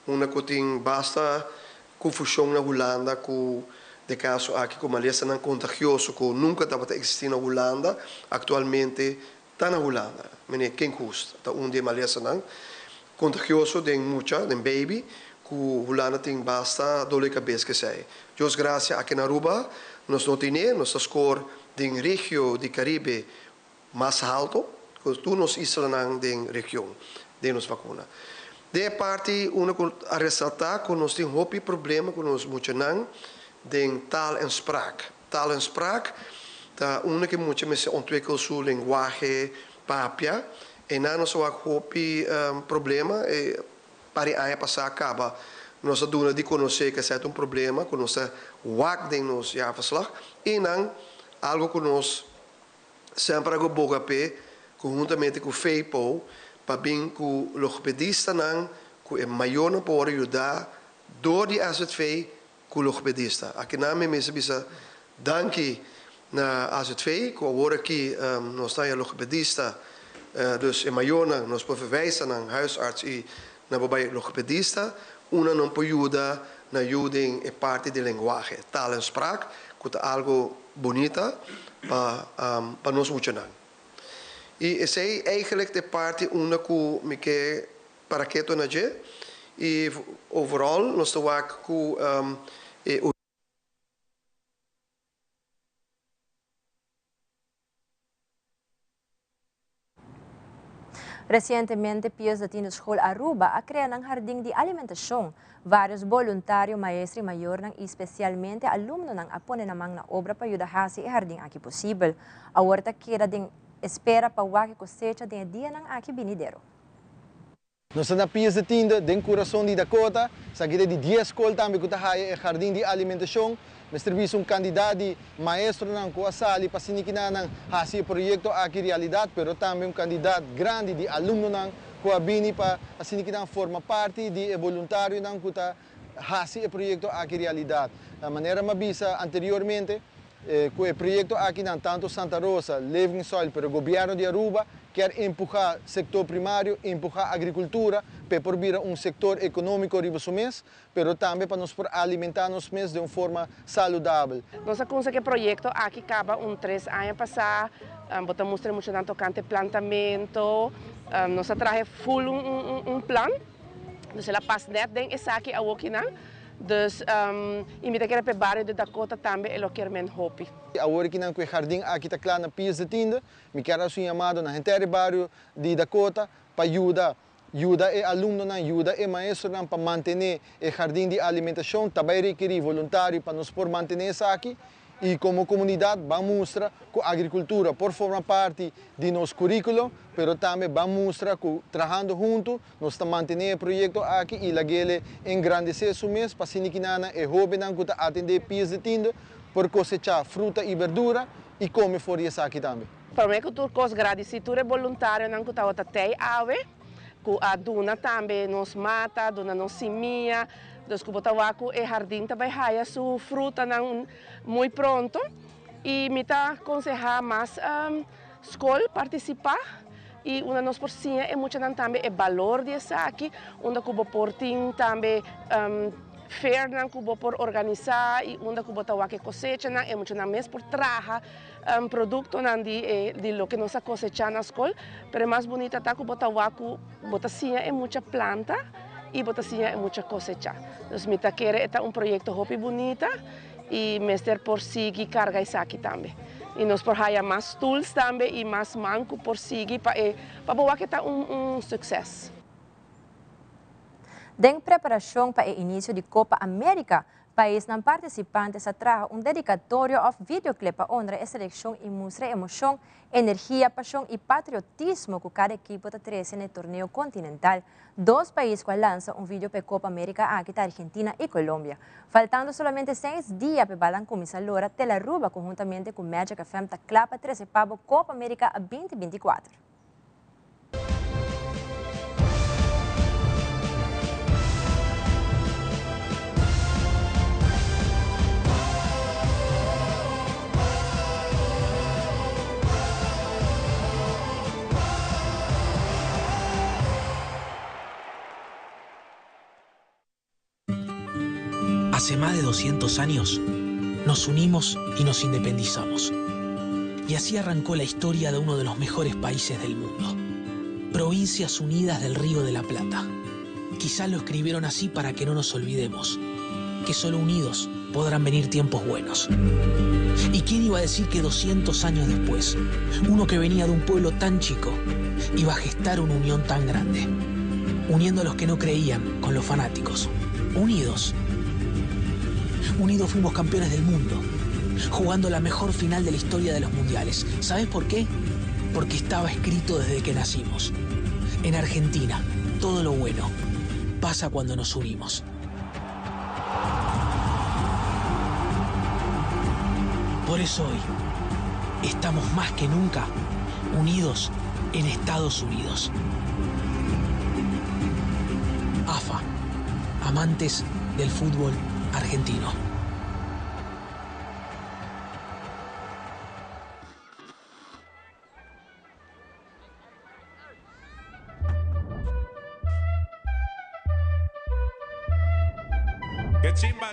unda ku tin basta konfushon na Hulanda ku de kaso aki ku malesanan kontagioso ku nunka tabata eksistí na Hulanda, aktualmente ta na Hulanda. Meneer Kinkhoest ta un di e malesanan kontagioso den mucha, den baby, ku Hulanda tin basta dolo di kabes k'esei. Dios grasia aki na Aruba nos no tin'é, nos ta skor den regio di Karibe mas halto ku tur nos islanan den region den nos vakuna. Den e parti unda ku a resaltá ku nos tin hopi problema ku nos muchanan den taal en spraak. Taal en spraak ta unda ku e mucha mester ontwikkel su lenguahe papia. Einan nos a wak hopi problema. E par di aña pasá kaba nos a duna di konosé ku esei ta un problema ku nos ta wak den nos jaarverslag. Einan algu ku nos semper a go boga p'e konhuntamente ku FEPO pa bin ku logopedistanan ku e mayornan por wòrdu yudá dor di AZV ku logopedista. Akinan mi mester bisa danki na AZV ku awor aki nos ta haña logopedista, dus e mayornan nos por verwijsa nan huisarts i nan por bai logopedista, una nan por yuda na yu den e parti di lenguahe, taal en spraak, ku ta algu bunita pa pa nos muchanan. I esei eigenlijk ta e parti unda ku mi ke para keto na dje i overall nos ta wak ku e. Resientemente Pius Latino School Aruba a krea nan hardin di alimentashon. Vários boluntario, maestro i mayornan i spesialmente alumnonan a pone nan man na obra pa yuda hasi e hardin aki posibel. Awor ta keda den espera pa wak e kosecha den e dianan aki binidero. Nos ta na Pies de Tiende, den kurason di Dakota. Esaki ta di dies skol tambe ku ta haya e hardin di alimentashon. Mester bisa un kandidat di maestronan ku a sali pa sinikinanan hasi e proyekto aki realidat, pero tambe un kandidat grandi di alumnonan ku a bini pa asinikinan forma parti di e boluntarionan ku ta hasi e proyekto aki realidat. Manera mi a bisa anteriormente, Cu e proyecto akinan tanto Santa Rosa, Living Soil pero Gobierno di Aruba kier empuha sector primario, empuha agricultura p'e por bira un sector economico riba su mes, pero tambe pa nos por alimenta nos mes den un forma saludabel. Nos a cuminsa cu e proyecto aki caba un tres aña pasa, bo ta mustra e muchanan tocante plantamento, nos a traha full un plan, dus el a pas net den esaki awokinan. Dus i mi ta kere p'e bario di Dakota tambe e lo kier men hopi. Awor ki nan ku e hardin aki ta kla na Pies de Tiende, mi kier hasi un yamado na henter e bario di Dakota pa yuda, yuda e alumnonan, yuda e maestronan pa mantené e hardin di alimentashon. Ta bai rekerí voluntario pa nos por mantené esaki. I komo komunidat ban mustra ku agrikultura por forma parti di nos kuríkulo, pero tambe ban mustra ku trahando huntu nos ta mantené e proyekto aki i lag'ele engrandesé su mes pa asina kinana e hóbennan ku ta atendé Pies de Tiende por kosechá fruta i berdura i kome for di esaki tambe. Promé ku tur kos gradisí tur e boluntarionan ku tabata tei awe, ku a duna tambe nos mata, duna nos simia, dus ku bo ta wak ku e hardin ta bai haya su frutanan muy pronto i mi ta konsehá mas skol partisipá i unda nos por siña e muchanan tambe e balor di esaki, unda ku bo por tin tambe. fairnan ku bo por organisá i unda ku bo ta wak e kosechanan, e muchanan mes por traha produktonan di e di loke nos a kosechá na skol. Pero e mas bunita ta ku bo ta wak ku bo ta siña e mucha planta i bo ta siña e mucha kosechá. Dus mi ta kere e ta un proyekto hopi bunita i mester por sigui karga esaki tambe. I nos por haya mas tools tambe i mas man ku por sigui pa e pa bo wak e ta un un sukses. Den preparashon pa e inisio di Copa America, paisnan partisipante sa traha un dedikatorio òf videoclip pa honra e selekshon i mustra e emoshon, energia, pashon i patriotismo ku kada ekipo ta trese na e torneo kontinental. Dos pais ku a lansa un video pa e Copa America aki ta Argentina i Colombia. Faltando solamente seis dia pa e balan kuminsá lora, Telaruba konhuntamente ku Magic FM ta kla pa trese pa bo Copa America 2024. Hace más de 200 años nos unimos y nos independizamos. Y así arrancó la historia de uno de los mejores países del mundo. Provincias Unidas del Río de la Plata. Quizás lo escribieron así para que no nos olvidemos, que solo unidos podrán venir tiempos buenos. ¿Y quién iba a decir que 200 años después, uno que venía de un pueblo tan chico, iba a gestar una unión tan grande? Uniendo a los que no creían con los fanáticos. Unidos. Unidos fuimos campeones del mundo, jugando la mejor final de la historia de los mundiales. ¿Sabes por qué? Porque estaba escrito desde que nacimos. En Argentina, todo lo bueno pasa cuando nos unimos. Por eso hoy estamos más que nunca unidos en Estados Unidos. AFA, amantes del fútbol argentino. ¡Qué chimba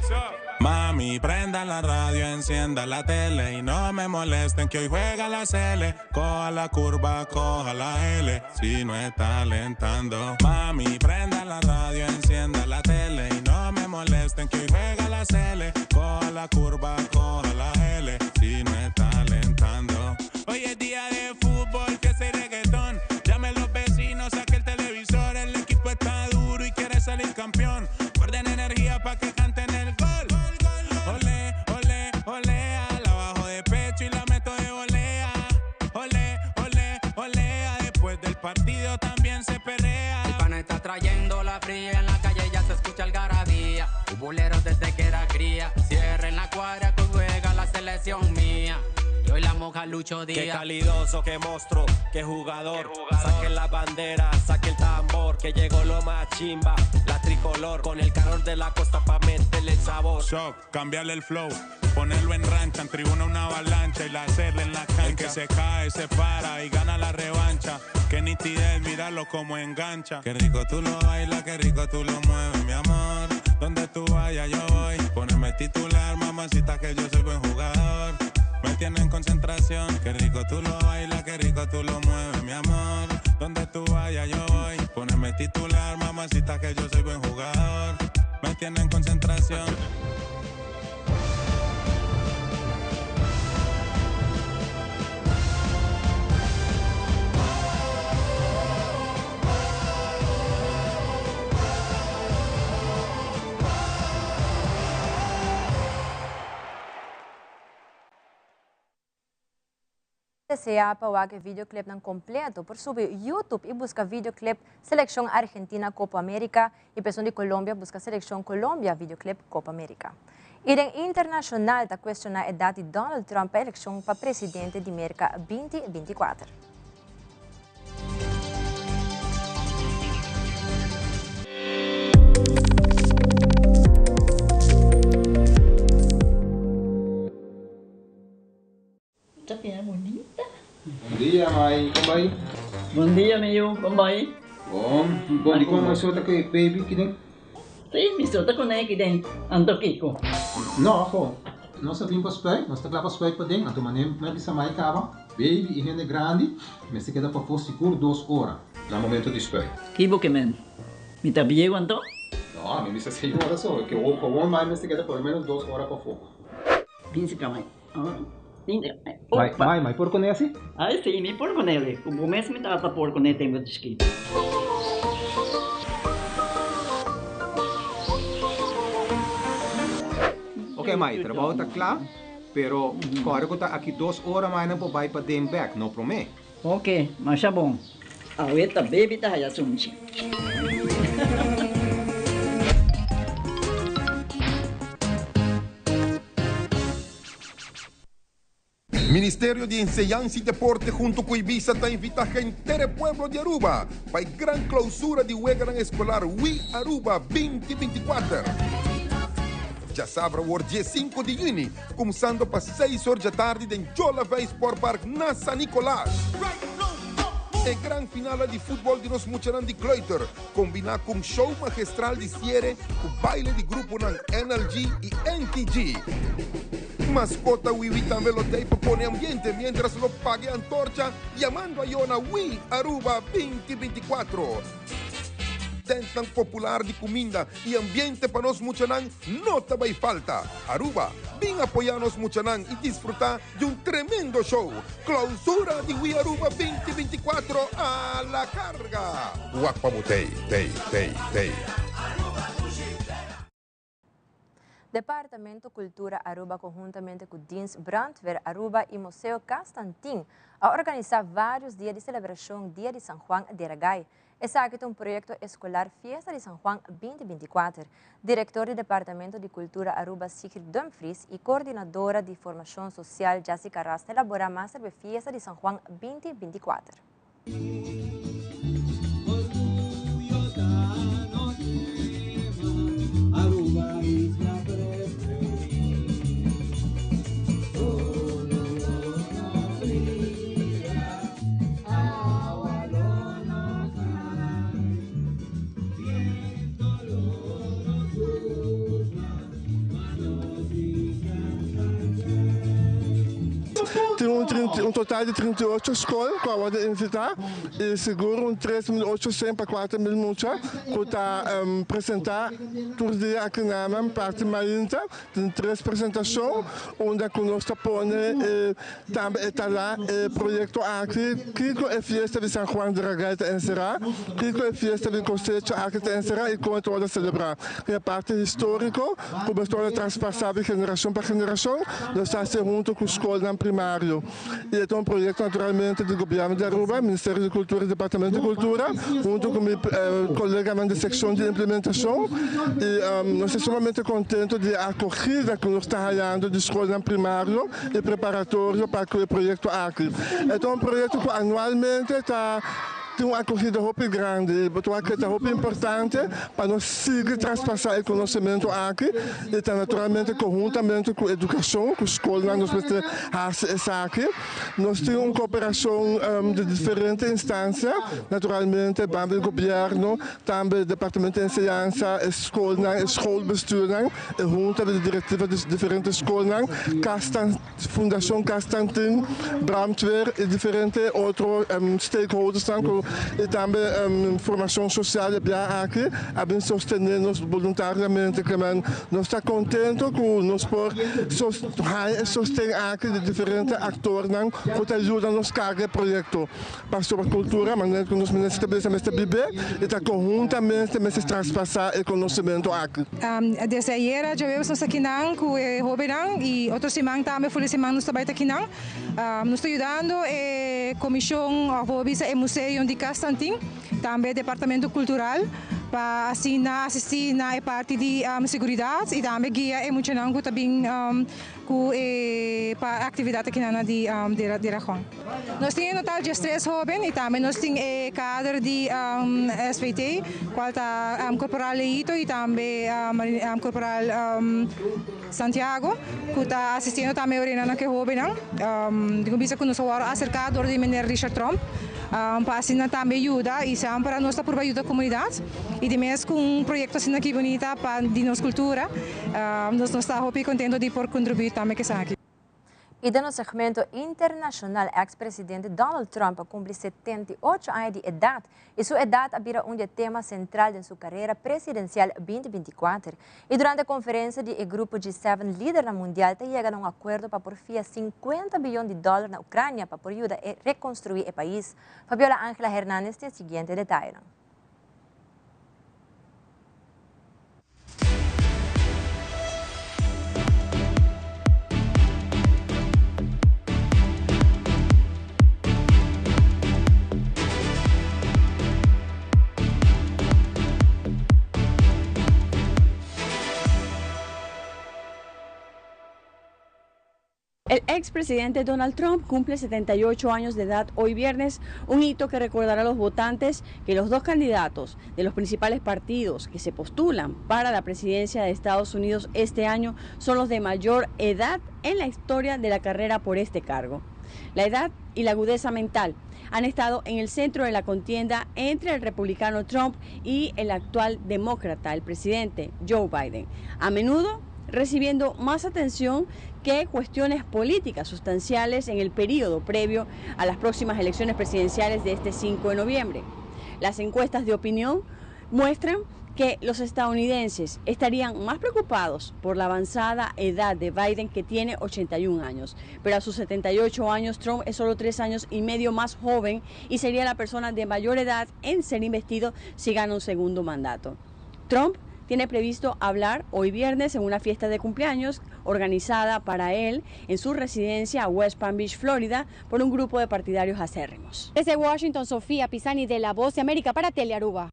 Mami, prenda la radio, encienda la tele y no me molesten que hoy juega la Cele. Coja la curva, coja la L, si no está alentando. Mami, prenda la radio, encienda la tele y no me molesten que hoy juega la Cele. Coja la curva, coja la L, si no está alentando. Hoy es día de fútbol, fiesta y reggaetón. Llame a los vecinos, saque el televisor. El equipo está duro y quiere salir campeón. Guarden energía pa' que canten el gol. Olé, olé, olea. La bajo de pecho y la meto de volea. Olé, olé, olea. Después del partido también se pelea. El pana está trayendo la fría. En la calle ya se escucha algarabía. Futbolero desde que era cría. Cierren la cuadra que juega la selección mía. Y hoy la moja Lucho Qué Díaz. calidoso, qué monstruo, qué jugador. Saquen la bandera, saque el tambor, que llegó lo más chimba, la tricolor. Con el calor de la costa pa' meterle el sabor. Shock, cambiarle el flow, ponerlo en rancha, en tribuna una avalancha y la hacerle en la cancha. El que se cae, se para y gana la revancha. Qué nitidez, míralo como engancha. Qué rico tú lo bailas, qué rico tú lo mueves, mi amor. Donde tú vayas yo voy. Poneme titular, mamacita, que yo soy buen jugador. Me tiene en concentración. Qué rico tú lo bailas, qué rico tú lo mueves, mi amor. Donde tú vayas yo voy. Poneme titular, mamacita, que yo soy buen jugador. Me tiene en concentración. Desea pa wak e videoclipnan completo por subi YouTube y busca videoclip Seleccion Argentina Copa America y pa esun di Colombia busca Seleccion Colombia videoclip Copa America. Y den internacional ta cuestiona edad di Donald Trump pa eleccion pa presidente di Merca 2024. Ta bira bunita. Bon dia, mai. Kon bai? Bon dia, mi yu. Kon bai? Bon. Bon, dikon mai so ta ku e baby kiden? Sí, mi so ta kuné aki den, anto kiko? No, ho. Nos a bin pa spuit, nos ta kla pa spuit paden, anto manera mi a bisa mai kaba, baby i hende grandi mester keda pafó sigur dos ora na momento di spuit. Ki bo ke men? Mi ta bieu anto? No, mi bisa señora so, ke gewoon mai mester keda por lo menos dos ora pafó. Bin si ka mai. Mai, mai, mai por kuné asi? Ai si, mi por kuné. Ku bo mes mi tata por kuné tempu di chikito. Ok mai, trabou ta kla, pero kòrda ku ta aki dos ora mai nan por bai paden bèk, no promé. Ok, masha bon. Awe ta baby ta haya sunchi. Ministerio di Enseñansa y Deporte hunto cu Ibisa ta invita henter e pueblo di Aruba pa e gran clausura di weganan escolar We Aruba 2024. Djasabra awor diesinco di juni, cuminsando pa seis or djatardi den Jolavey Sport Park na San Nicolas. E gran finala di futbol di nos muchanan di kleuter, combina cu un show magestral di ciere cu baile di gruponan NLG y NTG. Mascota Wiwi tambe lo t'ey pa pone ambiente mientras lo paga e antorcha yamando ayo na We Aruba 2024. Tentnan popular di cuminda y ambiente pa nos muchanan no ta bay falta. Aruba, bin apoya nos muchanan y disfruta di un tremendo show. Clausura di We Aruba 2024 a la carga! Wak pa bo tey, tey, tey, tey. Departamento Cultura Aruba conhuntamente cu Dienst Brandweer Aruba y Museo Castantin a organisa varios dia di celebracion Dia di San Juan de Ragay. Esaki ta un proyecto escolar Fiesta di San Juan 2024. Director di Departamento di Cultura Aruba Sigrid Dumfries y coordinadora di Formacion Social Jessica Ras ta elabora mas riba e Fiesta di San Juan 2024. Tin un un total di 38 skol ku a wòrdu invitá i sigur un 3800 pa 4000 mucha ku ta presentá tur dia aki na parti mainta. Tin tres presentashon unda ku nos ta pone e tambe e tala e proyekto aki, kiko e fiesta di San Juan de Ragay ta enserá, kiko e fiesta di kosecha aki ta enserá i kon e ta wòrdu selebrá. Tin e parti históriko ku mester wòrdu traspasá di generashon pa generashon, nos ta hasi huntu ku skolnan primario. I e ta un proyekto naturalmente di Gobièrnu di Aruba, Ministerio di Kultura i Departamento di Kultura, huntu ku mi koleganan di sekshon di implementashon. I nos ta sumamente kontento di e akogida ku nos ta hayando di skolnan primario i preparatorio pa ku e proyekto aki. E ta un proyekto ku anualmente ta tin un akogida hopi grandi i bo ta wak ku e ta hopi importante pa nos sigui traspasá e konosementu aki i ta naturalmente konhuntamente ku edukashon, ku skolnan nos mester hasi esaki. Nos tin un koperashon di diferente instansia, naturalmente banda di gobièrnu, tambe departamento di enseñansa, e skolnan, e schoolbestuurnan, e hunta di direktiva di diferente skolnan, Kastan, Fundashon Kastantin, Brandweer i diferente otro stakeholdersnan ku i tambe formashon sosial e bia aki a bin sostené nos boluntariamente. Kemen nos ta kontento ku nos por haña e sosten aki di diferente aktornan ku ta yuda nos karga e proyekto. Pasobra kultura, manera ku nos minister ta bisa, mester bibé i ta konhuntamente mester traspasá e konosementu aki. Desde ayera djaweves nos ta kinan ku e hobennan i otro siman tambe for di siman nos ta bai ta kinan. Nos ta yudando e komishon òf bo bisa e museo di Kastantin, tambe departamento kultural pa asina asistí na e parti di seguridat i tambe guia e muchanan ku ta bin ku e pa aktividat akinan na di di Rajon. Nos tin en total diestres hoben i tambe nos tin e kader di SVT kual ta Korporal Leito i tambe Korporal Santiago ku ta asistiendo tambe orina na ke hobennan. Tin ku bisa ku nos a wòrdu aserká dor di Meneer Richard Tromp pa asina tambe yuda i semper nos ta purba yuda komunidat. Y di mes cu un proyecto asina aki bunita pa di nos cultura, nos nos ta hopi contento di por contribui tambe cu esaki. Y den nos segmento internacional ex presidente Donald Trump a cumpli 78 aña di edad y su edad a bira un di e tema central den su carera presidencial 2024. Y durante conferencia di e grupo G7 lidernan mundial ta yega na un acuerdo pa por fia 50 biyon di dollar na Ucrania pa por yuda e reconstrui e pais. Fabiola Angela Hernandez tin e siguiente detayenan. El expresidente Donald Trump cumple 78 años de edad hoy viernes, un hito que recordará a los votantes que los dos candidatos de los principales partidos que se postulan para la presidencia de Estados Unidos este año son los de mayor edad en la historia de la carrera por este cargo. La edad y la agudeza mental han estado en el centro de la contienda entre el republicano Trump y el actual demócrata, el presidente Joe Biden. A menudo recibiendo más atención que cuestiones políticas sustanciales en el periodo previo a las próximas elecciones presidenciales de este 5 de noviembre. Las encuestas de opinión muestran que los estadounidenses estarían más preocupados por la avanzada edad de Biden, que tiene 81 años. Pero a sus 78 años, Trump es solo 3 años y medio más joven y sería la persona de mayor edad en ser investido si gana un segundo mandato. Trump tiene previsto hablar hoy viernes en una fiesta de cumpleaños organizada para él en su residencia a West Palm Beach, Florida, por un grupo de partidarios acérrimos. Desde Washington, Sofía Pisani de La Voz de América para Telearuba.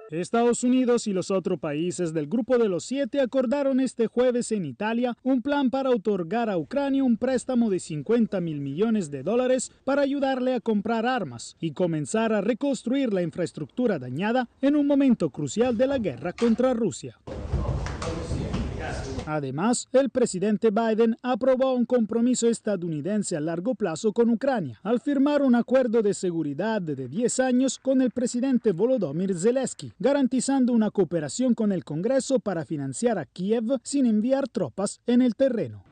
Estados Unidos y los otros países del Grupo de los Siete acordaron este jueves en Italia un plan para otorgar a Ucrania un préstamo de 50 mil millones de dólares para ayudarle a comprar armas y comenzar a reconstruir la infraestructura dañada en un momento crucial de la guerra contra Rusia. Además, el presidente Biden aprobó un compromiso estadounidense a largo plazo con Ucrania al firmar un acuerdo de seguridad de 10 años con el presidente Volodymyr Zelensky, garantizando una cooperación con el Congreso para financiar a Kiev sin enviar tropas en el terreno.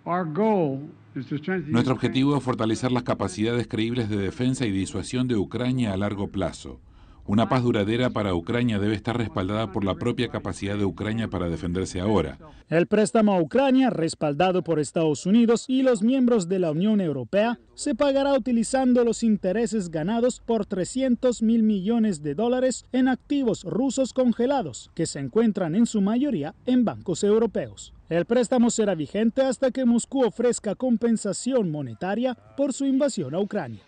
Nuestro objetivo es fortalecer las capacidades creíbles de defensa y disuasión de Ucrania a largo plazo. Una paz duradera para Ucrania debe estar respaldada por la propia capacidad de Ucrania para defenderse ahora. El préstamo a Ucrania, respaldado por Estados Unidos y los miembros de la Unión Europea, se pagará utilizando los intereses ganados por 300 mil millones de dólares en activos rusos congelados, que se encuentran en su mayoría en bancos europeos. El préstamo será vigente hasta que Moscú ofrezca compensación monetaria por su invasión a Ucrania.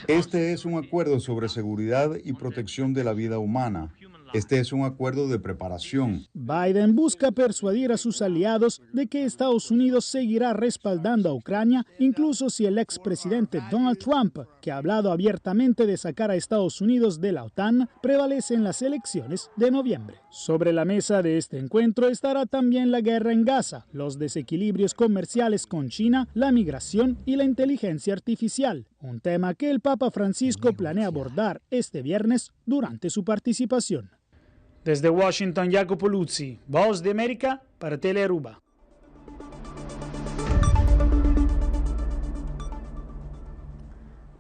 Este es un acuerdo sobre seguridad y protección de la vida humana. Este es un acuerdo de preparación. Biden busca persuadir a sus aliados de que Estados Unidos seguirá respaldando a Ucrania, incluso si el expresidente Donald Trump, que ha hablado abiertamente de sacar a Estados Unidos de la OTAN, prevalece en las elecciones de noviembre. Sobre la mesa de este encuentro estará también la guerra en Gaza, los desequilibrios comerciales con China, la migración y la inteligencia artificial, un tema que el Papa Francisco planea abordar este viernes durante su participación. Desde Washington, Jacopo Luzzi, Voz de América para Telearuba.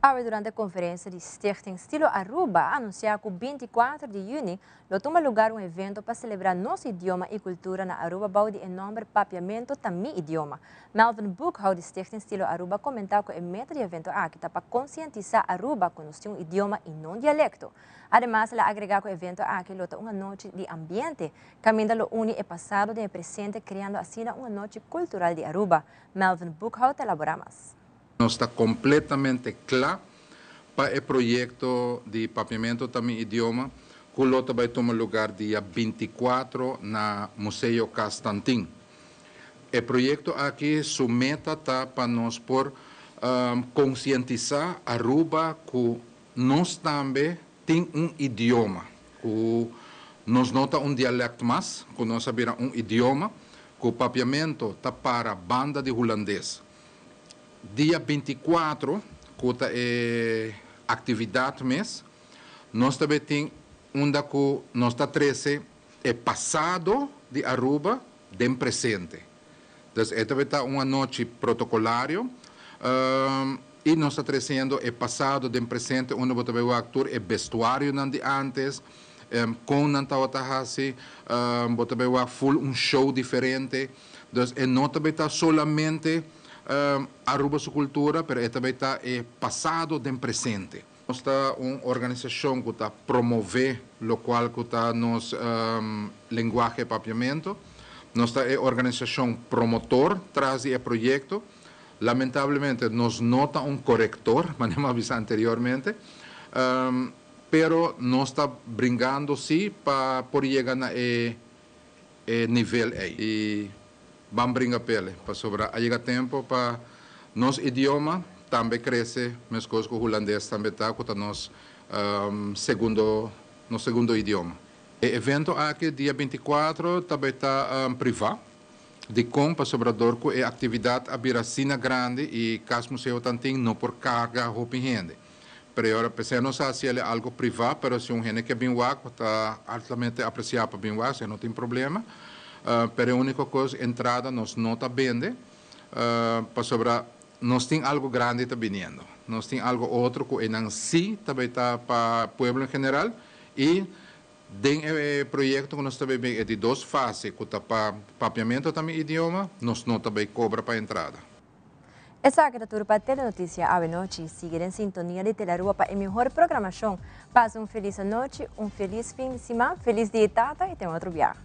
Awe durante conferencia di Stichting Stilo Aruba a anuncia cu 24 di juni lo tuma lugar un evento pa celebra nos idioma y cultura na Aruba bou di e nomber Papiamento ta mi idioma. Melvin Boekhoudt di Stichting Stilo Aruba a comenta cu e meta di evento aki ta pa concientisa Aruba cu nos tin un idioma y no un dialecto. Ademas el a agrega cu e evento aki lo ta un anochi di ambiente, caminda lo uni e pasado den e presente creando asina un anochi cultural di Aruba. Melvin Boekhoudt ta elabora mas. Nos ta completamente cla pa e proyecto di Papiamento ta mi idioma cu lo ta bay tuma lugar dia 24 na Museo Cas Tantin. E proyecto aki su meta ta pa nos por concientisa Aruba cu Nos tambe tin un idioma, ku nos no ta un dialèkt mas, ku nos a bira un idioma, ku papiamentu ta para banda di hulandes. Dia 24, ku ta e aktividat mes, nos ta bay tin unda ku nos ta trese e pasado di Aruba den presente. Dus e ta ta un anochi protocolario y nos ta treciendo e pasado den presente unda bo ta bay wak tur e vestuarionan di antes, con nan tawata haci, bo ta bay wak full un show diferente. Dus e no ta bay ta solamente Aruba su cultura, pero e ta bay ta e pasado den presente. Nos ta un organisacion cu ta promove locual cu ta nos lenguahe Papiamento. Nos ta e organisacion promotor tras di e proyecto. Lamentablemente nos no ta un corector, manera mi a bisa anteriormente, pero nos ta bringando si pa por yega na e e nivel ey. Y ban bringa p'ele, pasobra a yega tempo pa nos idioma tambe crece mescos cu Hulandes tambe ta, cu ta nos segundo nos segundo idioma. E evento aki dia 24 ta bay ta priva. Dicon? Pasobra dor cu e actividad a bira asina grandi y Cas Museo Tantin no por carga hopi hende. Pero e ora p'esei nos a haci el algo priva, pero si un hende ke bin wak, ta altamente aprecia pa bin wak, esei no tin problema. Pero e unico cos, entrada nos no ta bende, pasobra nos tin algo grandi ta biniendo. Nos tin algo otro cu enan si ta bay ta pa pueblo en general y den e proyecto cu nos ta bay bin, e di dos fase cu ta pa Papiamento ta mi idioma, nos no ta bay cobra pa entrada. Esaki ta tur pa Telenoticia awe nochi. Sigui den sintonia di Telearuba pa e mihor programacion. Pasa un feliz anochi, un feliz fin di siman, feliz dia di tata y te un otro biaha.